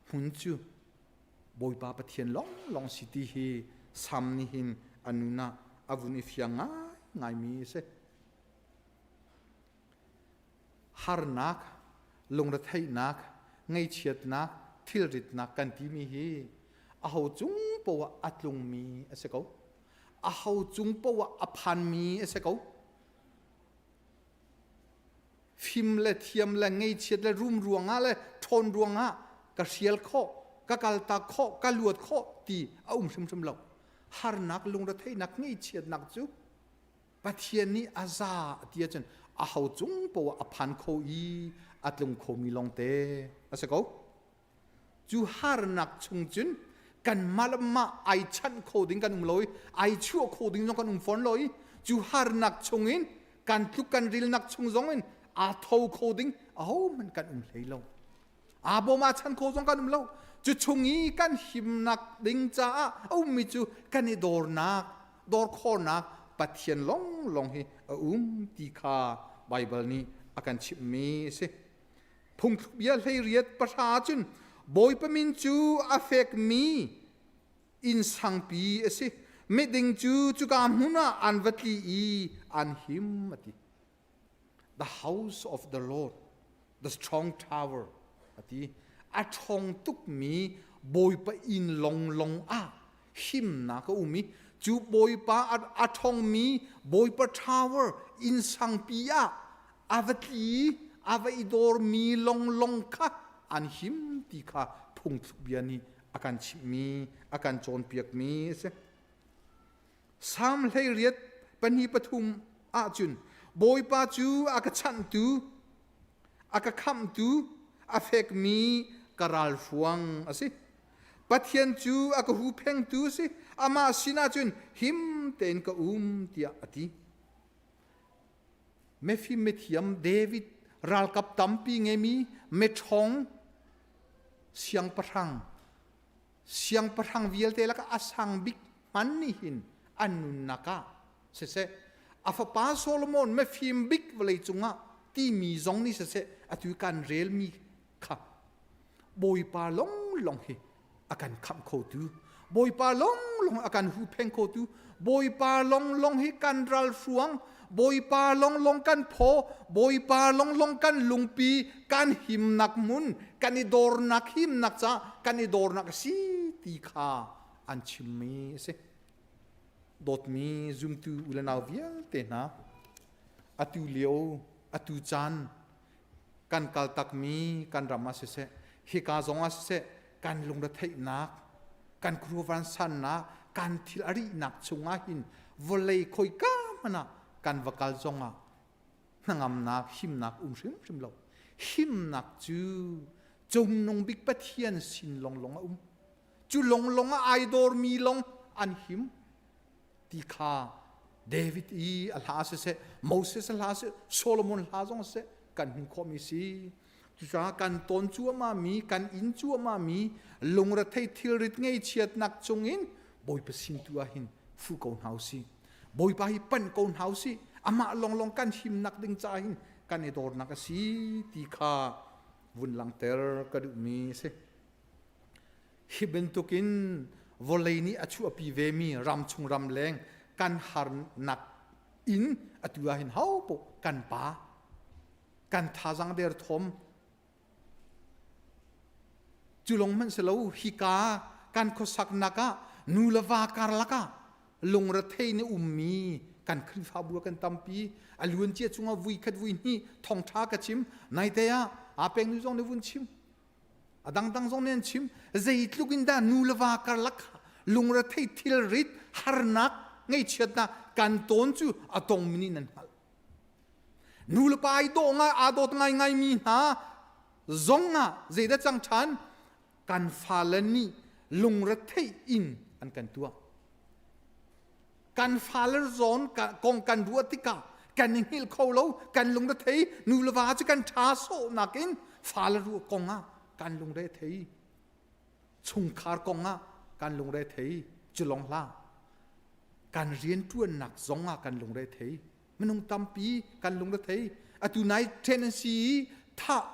hmun cu Bawipa Pathian lawnglawng si ti hi Sam nih hin a nun ah a vun i fiang ngaingaimi a si. Harnak, lungretheihnak, ngaihchiatnak, thilritnak kan timi hi aho cung poah a tlungmi a si ko. Aho cung poah a phanmi a si ko. Fim le thiam le ngeichiat le rum ruangah le ṭhawn ruangah ka hrial khawh, ka kaltak khawh, ka luat khawh ti a um hrimhrim lo. Harnak, lungretheihnak, ngaihchiatnak cu Pathian nih a za ti ahcun aho cung poah a phan kho i a tlung khomi lawngte a si ko. Cu harnak chung cun kanmah le mah ai chanh kho ding kan um lo i ai chuah kho ding zong kan um fawn lo i cu harnak chungin kan tluk kan rilnak chung zong in aa tho kho ding ahohmanh kan um hlei lo. Aa bawm aa chan kho zong kan um lo. Cu chung i kan himnak ding caah a ummi cu kan i dawrnak, dawr khawhnak Pathian lawnglawng hi a um ti kha Baibal nih a kan chimhmi a si. Phungthlukbia 18 pahra cun Bawipa min cu a fekmi inn sangpi a si. Miding cu cuka hmun ah an va tli i an him a ti. The house of the Lord, the strong tower a ti. A ṭhawng tukmi Bawipa inn longlong ah himnak a um i cu Bawipa a ṭhawngmi Bawipa tower inn sangpi ah a va tli a va i dawrmi longlong kha an him ti kha phungthluk bia nih a kan chimhmi a kan cawnpiakmi a si. Salm 18 pahnih pathum ahcun Bawipa cu a ka chanhtu, a ka khamhtu, a fekmi ka ralhruang a si. Pathian cu a ka huphengtu a si. Amah sinah cun him tein ka um tiah a ti. Mefim mithiam David ralkap tampi ngeimi meṭhawng siangpahrang siangpahrang vialte lakah a sang bik hman nih hin an nunnak ah. Siseh, a fapa Solomon mifim bik vawlei cungah timi zong nih siseh, atu kan relmi kha Bawipa longlong hi a kan khamh khotu, Bawipa longlong a kan huhpheng khotu, Bawipa longlong hi kan ralhruang, Bawipa longlong kan phaw, Bawipa longlong kan lungpi, kan himnak hmun, kan i dornak himnak ca kan i dornak a si ti kha an chimmi a si. Dawtmi zumtu u le nau vialte hna, atu lio, atu caan kan kaltakmi kan ram ah siseh, hika zong ah siseh, kan lungretheihnak, kan khuaruahvan sannak, kan thil a rihnak chungah hin vawlei khoika hmanh ah kan va kal zongah hnangamnak, himnak um hrimhrim lo. Himnak cu cungnung bik Pathian sin longlong a um. Cu longlong ah ai dawrmi long an him ti kha David i a hla siseh, Moses a hla siseh, Solomon hla zong siseh, kan hmuh khawhmi si. Cucaah kan tawn cuahmah mi, kan in cuahmah mi lungrethei thilrit ngeichiatnak chungin Bawipa sin tu ah hin fu ko hna usih. Bawipa hi panh ko hna usih. Amah longlong kan himnak ding caah hin kan i dawrnak a si ti kha vun langhter ka duhmi a si. Hi bantukin vawlei nih a chuahpi vemi ramchung ramleng kan harnak in atu ah hin hopoh kan pa kan thazang der thom cu lawng hmanh si lo hika kan khuasaknak ah nu le va karlak ah lungrethei nih ummi kan Khrihfabu kan tampi a luan cia chungah vui khat vui hnih thawngṭha ka chim naite ah aa peng nu zong nih vun chim A dangdang zong nih an chim. Zeitluk in dah nu le va karlak lungrethei thilrit harnak ngaihchiatnak kan tawn cu a tongmi nih nan hngalh. Nu le pa ai dawh ngai aa dawt ngaingai mi hna zong ah zeidah cang ṭhan kan fale nih lungretheih in an kan tuah. Kan fale zawn kong kan ruah tikah kan i hngilh kho lo, kan lungrethei nu le va cu kan ṭha sawh nakin fale ruah kong ah kan lungre thei. Chungkhar kong ah kan lungre thei. Cu lawng hlah. Kan rianṭuannak zong ah kan lungre thei. Minung tampi kan lungre thei. Atu nai ṭhen an si i thah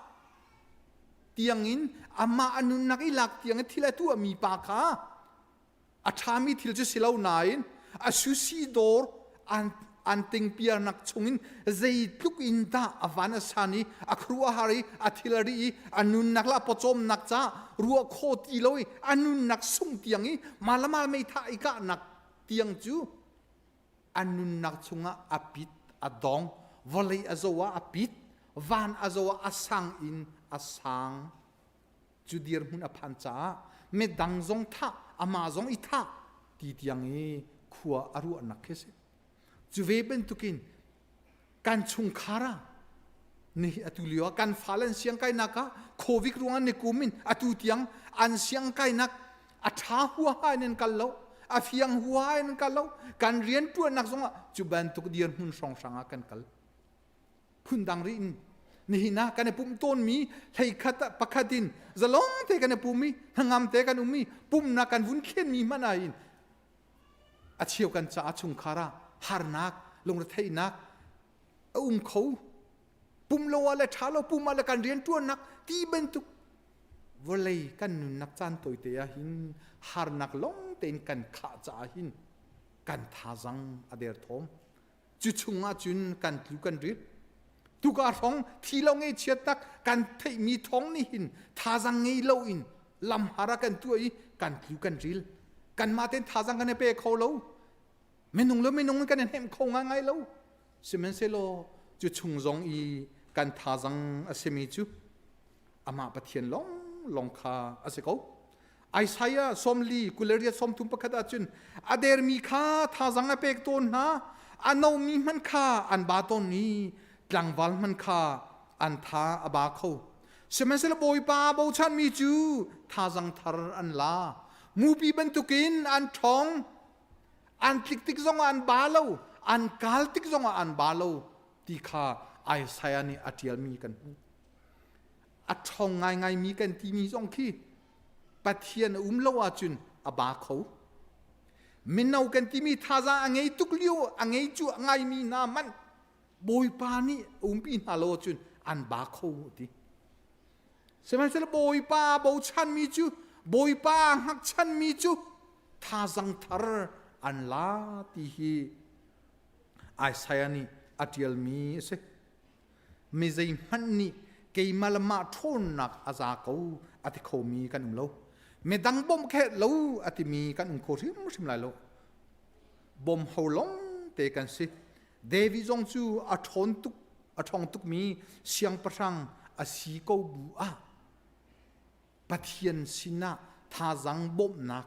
tiangin amah a nunnak i lak tiang i thil a tuahmi pa kha A ṭhami thil cu si lo nain a sushi dawr an an tingpiarnak chungin zeitluk in dah a van a san i a khuaruahhar i a thil a ri i a nunnak le a pawcawmnak caah ruah kho ti lo i a nunnak sung tiang i malamal meitha i kahnak tiang cu a nunnak chungah a pit a dong vawlei a zo ah a pit van a zo ah a sang in a sang Cu dirhmun a phan caah midang zong thah, amah zong i thah ti tiang i khua a ruahnak khi a si. Cu ve bantukin kan chungkhar ah ni atu lio ah kan fale an siang kainak ah COVID ruangah ni kum in atu tiang an siang kainak a ṭha huaha in an kal lo a fiang huaha in an kal lo kan rian ṭuannak zongah cu bantuk dirhmun hrawnghrang ah kan kal phundang rih in nihin ah kan i pumh tawnmi hleikhat ah pakhat in zalong te kan i pum i hnangam te kan um i pumnak kan vun thlenmi hmanh ah hin a cheu kan caah chungkhar ah harnak lungretheihnak a um kho pum lo ah le ṭha lo pum ah le kan rian ṭuannak ti bantuk vawlei kan nunnak caan tawite ah hin harnak long tein kan khah caah hin kan thazang a derthawm Cu chungah cun kan tlu kan rit. Tuka hrawng thi lo ngei chiat tak kan theihmi thawng nih hin thazang ngei lo in lamhar ah kan tuah i kan tlu kan ril. Kanmah tein thazang kan i pe kho lo. Minung le minung kan i hnemh kho ngaingai lo. Sihmanhsehlaw cu chung zong i kan thazang a simi cu amah Pathian lawnglawng kha a si ko. Isaiah sawmli kulariat sawmthum pakhat ahcun a dermi kha thazang a pek tawn hna a nomi hmanh kha an ba tawn i tlangval hmanh kha an tha a ba kho sihmanhsehlaw Bawipa bochanmi cu thazang thar an la mupi bantukin an ṭhawng an tlik tik zongah an ba lo an kal tik zongah an ba lo ti kha Isaiah nih a ṭialmi kan hmuh a ṭhawng ngaingaimi kan timi zong khi Pathian a um lo ahcun a ba kho. Mino kan timi thazaang a ngei tuk lio a ngei cu a ngaimi hna hmanh Bawipa nih umpi hna lo ahcun an ba kho ti. Sihmanhsehlaw Bawipa bochanmi cu Bawipa hngakchanmi cu thazang thar an la ti hi Isaiah nih a ṭialmi a si. Mi zeihmanh nih keimah le mah ṭhawnnak a za ko a ti khomi kan um lo. Midang bawmh khe lo a timi kan um kho hrimhrim lai lo. Bawm ho long te kan si. David zong cu a ṭhawn tuk a ṭhawng tukmi siangpahrang a si ko bu ah Pathian sinah thazang bawmhnak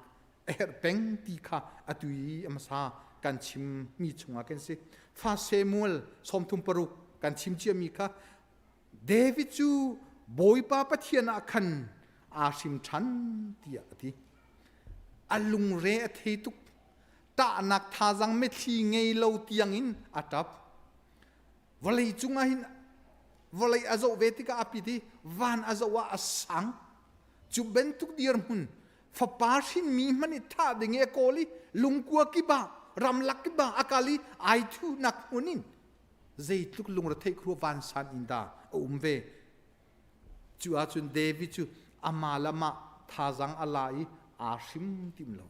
a herh peng ti kha atu i a hmasa kan chimmi chungah kan si. Fa Samuel 36 kan chim ciami kha David cu Bawipa Pathian ah khan aa hrim ṭhan tiah a ti. A lungre a thei tuk. Ṭahnak thazang mitthli ngei lo tiangin a ṭap. Vawlei cungah hin vawlei a zoh ve tikah a pit i van a zoh ah a sang. Cu bantuk dirhmun fapa hrinmi hmanh i thah ding i a kawl i lungkua kip ah ramlak kip ah a kal i ai thuhnak hmun in zeitluk lungretheih khua vansan in dah a um ve. Cu ahcun David cu amah le amah thazang a la i aa hrim tim lo.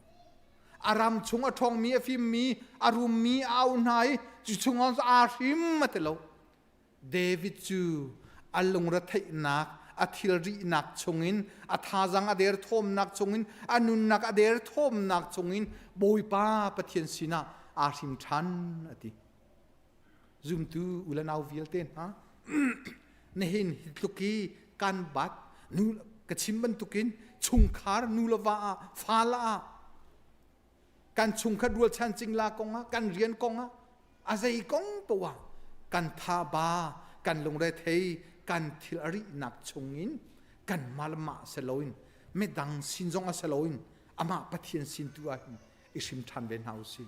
A ram chung a ṭhawngmi, a fimmi, a rummi a auh hna i cu chungah aa hrim a ti lo. David cu a lungretheihnak, a thilrihnak chungin, a thazang a derthawmnak chungin, a nunnak a derthawmnak chungin Bawipa Pathian sinah aa hrim ṭhan a ti. Zumtu u le nau vialte hna, nihin hi tluk i kan bat nu ka chim bantukin chungkhar nu le va ah fa la ah kan chungkhat rualchan cingla kong ah kan rian kong ah a zei kong poah kan tha ba kan lungre thei kan thil a rihnak chungin kan malmah seloin midang sin zong a seloin amah Pathian sin tu ah hin i hrim ṭhan ve hna usih.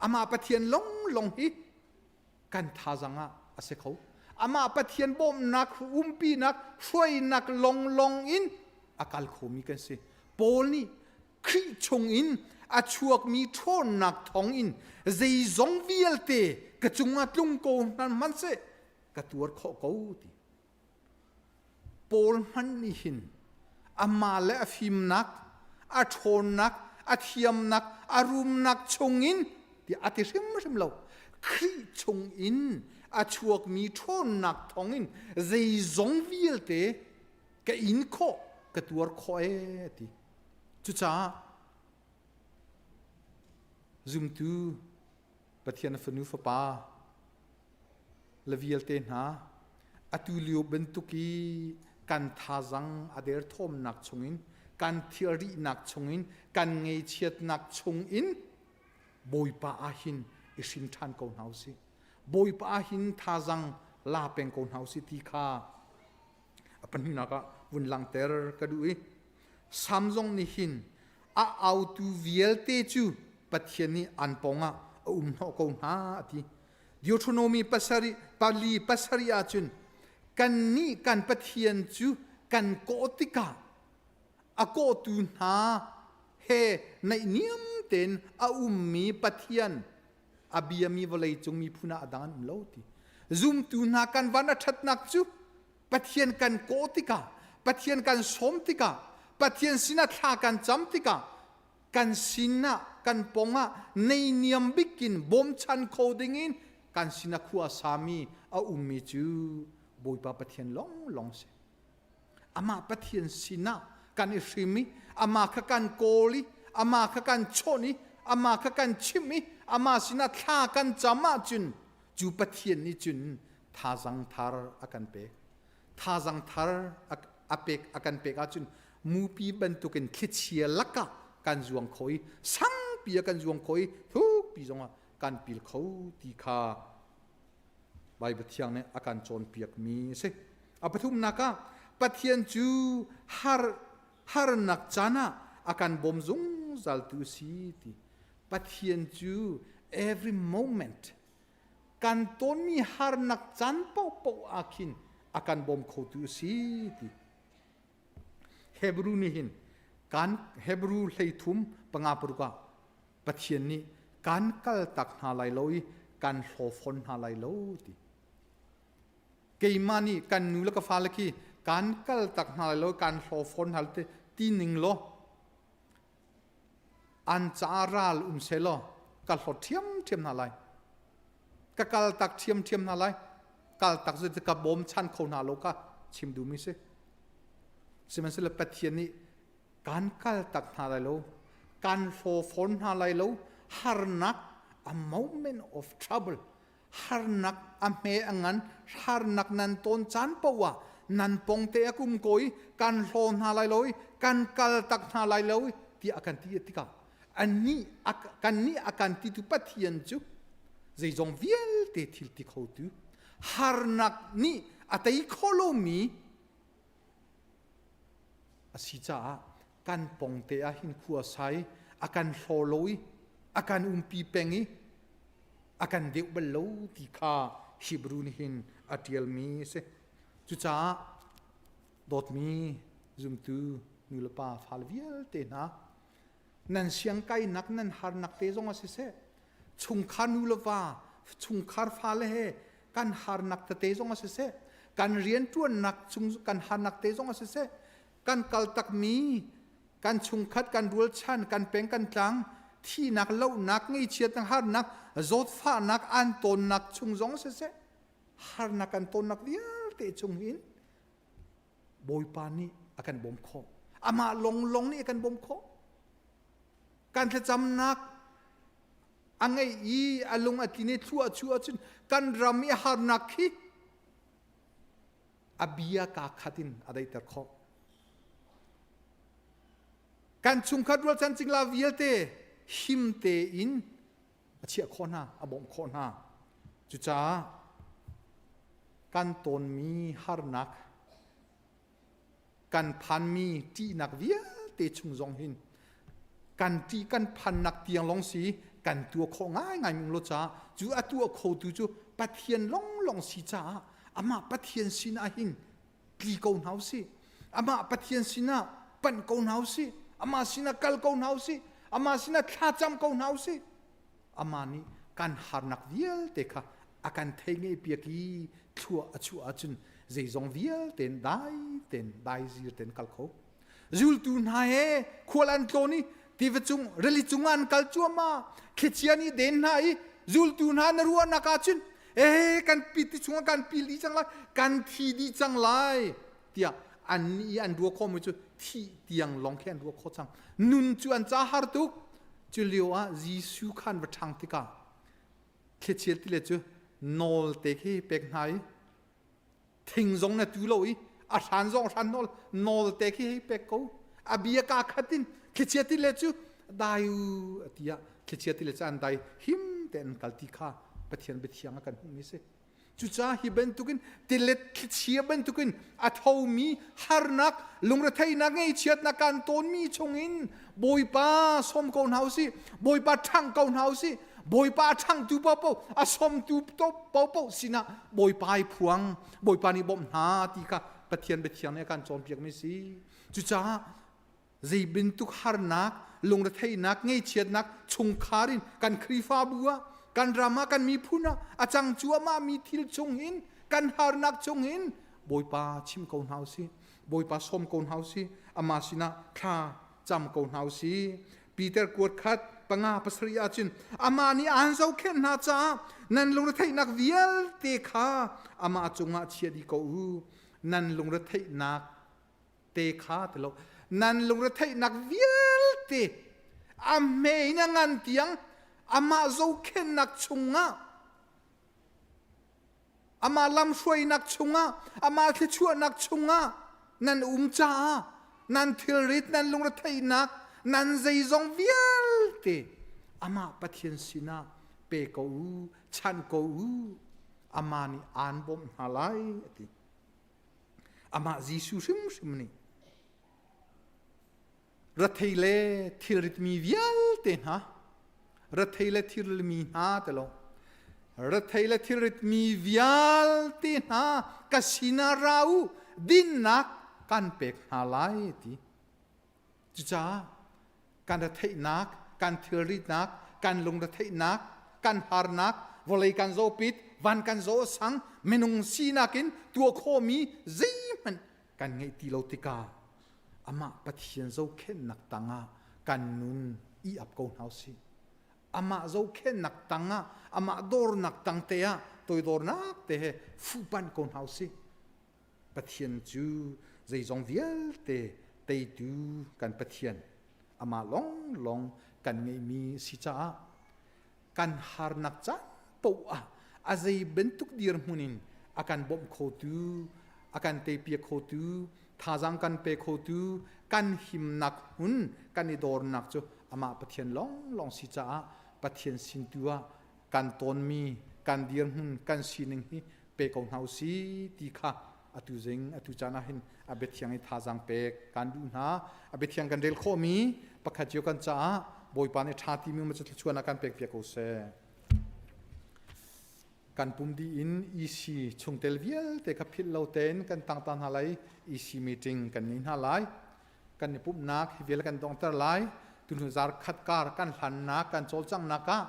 Amah Pathian long long hi kan thazang ah a si kho. Amah Pathian bawmhnak, umpinak, hruainak longlong in a kal khomi kan si. Paul nih Khrih chungin a chuakmi ṭhawnnak thawngin zeizong vialte ka cungah tlung ko hmanhseh ka tuar khawh ko ti. Paul hmanh nih hin amah le a fimnak, a ṭhawnnak, a thiamnak, a rumnak chungin tiah a ti hrimhrim lo. Khrih chungin a chuakmi ṭhawnnak thawngin zeizong vialte ka in khawh, ka tuar khawh ee a ti. Cucaah zumtu Pathian fanu fapa le vialte hna atu lio bantuk i kan thazang a derthawmnak chungin kan thilrihnak chungin kan ngeichiatnak chungin Bawipa ah hin i hrim ṭhan ko hna usih. Bawipa ah hin thazang la peng ko hna usih ti kha a pahnihnak ah vun langhter ka duh i Sam zong nih hin a autu vialte cu Pathian nih an pawngah a um hnawh ko hna a ti. Deuteronomy pasarih pali pasarih ahcun kannih kan Pathian cu kan kawh tikah a kawhtu hna he naihniam tein a ummi Pathian a biami vawleicung miphun ah a dang an um lo ti. Zumtu hna kan van a ṭhatnak cu Pathian kan kawh tikah Pathian kan sawm tikah Pathian sinah thla kan cam tikah kan sinah kan pongah neiniam bikin bawmchan kho dingin kan sinah khua sami a ummi cu Bawipa Pathian longlong si. Amah Pathian sinah kan i hrim i amah kha kan kawl i amah kha kan chawnh i amah kha kan chimh i amah sinah thla kan cam ahcun cu Pathian nih cun thazang thar a kan pek. Thazang thar a pek a kan pek ahcun mupi bantukin thlichia lakah kan zuang kho i sangpi ah kan zuang kho i thukpi zongah kan pil kho ti kha Baibal thiang nih a kan cawnpiakmi a si. A pathumnak ah Pathian cu har harnak caan ah a kan bawm zungzaltu a si ti. Pathian cu every moment kan tonmi harnak caan paohpaoh ah khin a kan bawm khotu a si ti. Hebrew nih hin kan Hebrew 33 5 paruk ah. Pathian nih kan kal tak hna lai lo i kan hlaw fawn hna lai lo ti. Keimah nih kan nu le ka fale khi kan kal tak hna lai lo kan hlaw fawn hna te ti ning law an ca ral um se law ka hlawt ṭhiamṭhiam hna lai. Ka kal tak ṭhiamṭhiam hna lai. Kal tak cu ka bawm chan kho hna lo ka chim duhmi si. Sihmanhsehlaw Pathian nih kan kal tak hna lai lo, kan hlaw fawn hna lai lo, harnak a moment of trouble harnak a hme a ngan harnak nan tawn caan paoh ah nan pong te a kum ko i kan hlaw hna lai lo i kan kal tak hna lai lo i tiah a kan ti tikah annih kannih a kan titu Pathian cu zeizong vialte thil ti khotu harnak nih a tei kho lomi a si caah kan pongte ah hin khua sai a kan hlaw lo i a kan umpi peng i a kan deuh bal lo ti kha Hebrew nih hin a ṭialmi a si. Cucaah dawtmi zumtu nulepa fale vialte hna nan siangkainak nan harnak te zong ah siseh chungkhar nu le va chungkhar fale he kan harnak tete zong ah siseh kan rianṭuannak chung kan harnak te zong ah siseh kan kaltakmi kan chungkhat kan rualchan kan peng kan tlang thihnak lohnak ngeichiatnak harnak zawtfahnak an tawnnak chung zong siseh harnak kan tawnnak vialte chung hin Bawipa nih a kan bawm khawh. Amah longlong nih a kan bawm khawh. Kan thlacamnak a ngeih i a lung a tlin i thlua a chuah ahcun kan ram i harnak khi a bia kaa khat in a daihter khawh. Kan chungkhat rualchan cingla vialte him tein a chiah khawh hna, a bawmh khawh hna. Cucaah kan tawnmi harnak, kan phanmi ṭihnak vialte chung zong hin kan ṭih kan phannak tiang lawng si kan tuah khawh ngaingai mi lo caah cu a tuah khotu cu Pathian longlong si caah amah Pathian sinah hin tli ko hna usih amah Pathian sinah panh ko hna usih amah sinah kal ko hna usih amah sinah thlacam ko hna usih amah nih kan harnak vialte kha a kan thei ngei piak i thlua a chuah ahcun zeizong vialte in dai tein dai zir tein kal kho zultu hna he khual an tlawn i tiva cung rili cung ah an kal cuahmah thlichia nih den hna i zultu hna na ruahnak ahcun ee kan pi ti chungah kan pil dih cang lai kan thi dih cang lai tiah an i an ruah khawhmi cu thih tiang lawng khi an ruah khawh cang nun cu an ca har tuk cu lio ah Jesuh khan va ṭhang tikah thlichia ti le cu nawl te khi pek hna i thing zong na tu lo i a hran zong hran nawl nawl te khi hei pek ko a bia ka khat in thlichia ti le cu dai u tiah thlichia ti le cu an dai him te an kal ti kha Pathian biathiang a kan hmuhmi si Cucaah hi bantukin tilet thlichia bantukin a thomi harnak lungretheihnak ngeichiatnak kan tawnmi chungin Bawipa sawm ko hna usih Bawipa ṭhang ko hna usih Bawipa a ṭhangtu paohpaoh a sawmtu paohpaoh sinah Bawipa i phuang Bawipa nih bawmh hna ti kha Pathian biathiang nih a kan cawnpiakmi si cucaah zei bantuk harnak lungretheihnak ngeichiatnak chungkhar in kan Khrihfabu ah kan ram ah kan miphun ah a cang cuahmah mi thil chung hin kan harnak chung hin Bawipa chim ko hna usih Bawipa sawm ko hna usih amah sinah thla cam ko hna usih Peter kuat khat panga pasarih ahcun amah nih aan zohkhenh hna caah nan lungretheihnak vialte kha amah cungah chia dih ko u nan lungretheihnak te kha ti lo nan lungretheihnak vialte a hme in a ngan tiang amah zohkhenhnak chungah amah lamhruainak chungah amah thluachuahnak chungah nan um caah nan thilrit nan lungretheihnak nan zeizong vialte amah Pathian sinah pe ko u chan ko u amah nih aan bawmh hna lai a ti Amah Jesuh hrimhrim nih rethei le thilritmi vialte hna rethei le thilmi hna ti lo rethei le thilritmi vialte hna ka sinah ra u dinnak kan pek hna lai ti cucaah kan retheihnak kan thilritnak, kan lungretheihnak, kan harnak, vawlei kan zawpit, van kan zaw sang, minung sinak in tuah khawhmi zeihmanh kan ngeih ti lo tikah amah Pathian zohkhenhnak tangah kan nun i ap ko hna usih. Amah zohkhenhnak tangah, amah dawrnak tang te ah toidornak te he fuhpanh ko hna usih. Pathian cu zeizong vialte teitu kan Pathian amah lawnglawng kan ngeihmi si caah kan harnak caan paoh ah a zei bantuk dirhmun in a kan bawmh khotu, a kan teipiak khotu, thazaang kan pe khotu, kan himnak hmun, kan i dornak cu amah Pathian lawnglawng si caah Pathian sin tu ah kan tawnmi, kan dirhmun, kan sining hi pe ko hna usih ti kha atu zing atu caan ah hin a biathiang i thazaang pek kan duh hna. A biathiang kan rel khawhmi pakhat cio kan caah Bawipa nih ṭha timi um cu thluachuah kan pek piak ko seh. Kan pum dih in EC chungtel vialte kha philh lo tein kan tangta hna lai. EC meeting kan ngei hna lai. Kan i pumhnak hi vial kan donghter lai. Tuhnu zar khat kar kan hlannak kan cawlcanghnak ah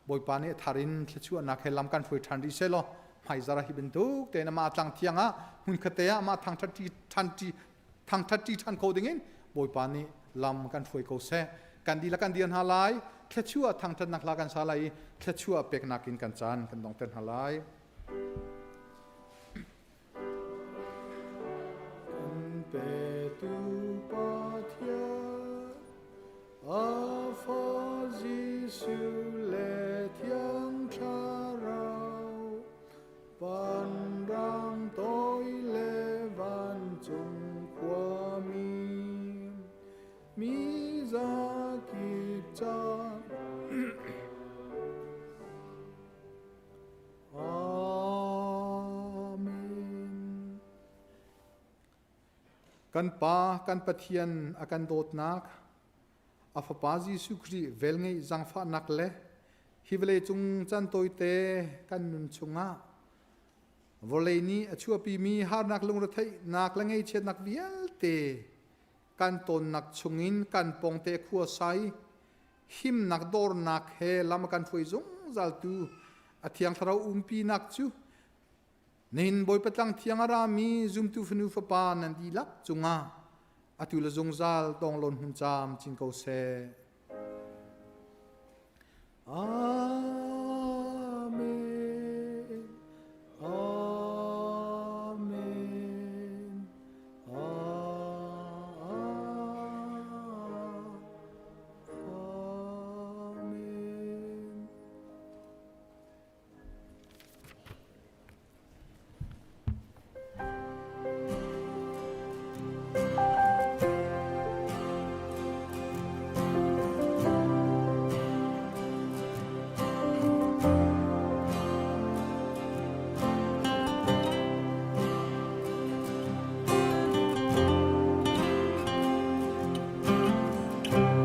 Bawipa nih thar in thluachuahnak he lam kan hruai ṭhan rih seh law hmaizar hi bantuk tein amah tlang thiang ah hmunkhat te ah amah thangṭhat ṭhan thangṭhat ṭi ṭhan kho dingin Bawipa nih lam kan hruai ko seh. Kan dihlak kan dir hna lai, thluachuah thangṭhatnak hla kan sa lai i thluachuah peknak in kan caan kan dongter hna lai. Kan petu Pathian, a fa Jesuh le Thiang Thlarau, vanrang toi le vancung khuami, mi zakip ca Amen. Kan Pa, kan Pathian a kan dawtnak, a Fapa Jesuh Khrih velngeih zaangfahnak le hi vawlei cung caan tawite kan nun chungah vawlei nih a chuahpimi harnak lungretheihnak le ngaihchiatnak vialte kan tonnak chungin kan pawngte khua sai himnak dornak he lam a kan hruai zungzaltu a thiang thlarau umpinak cu nihin Bawipa tlang thiang a rami zumtu fanu fapa nan dihlak cungah atu le zungzal tawnglawn hmun caam cin ko seh. Amen. Amen. Amen.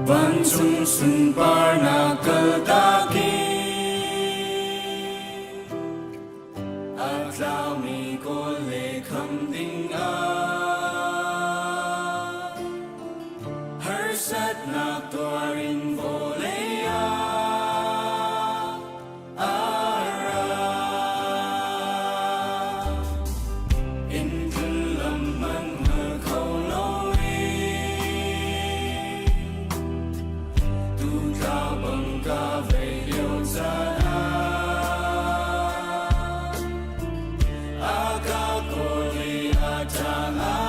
Vancung sunparnak kaltak in a tlaumi kawl le kham ding ah harsatnak tuar in vawlei ah a ra. In tlun lam hmanh hngal kho loin tutla bang ka vei lio caan ah a ka kawl i a ṭang.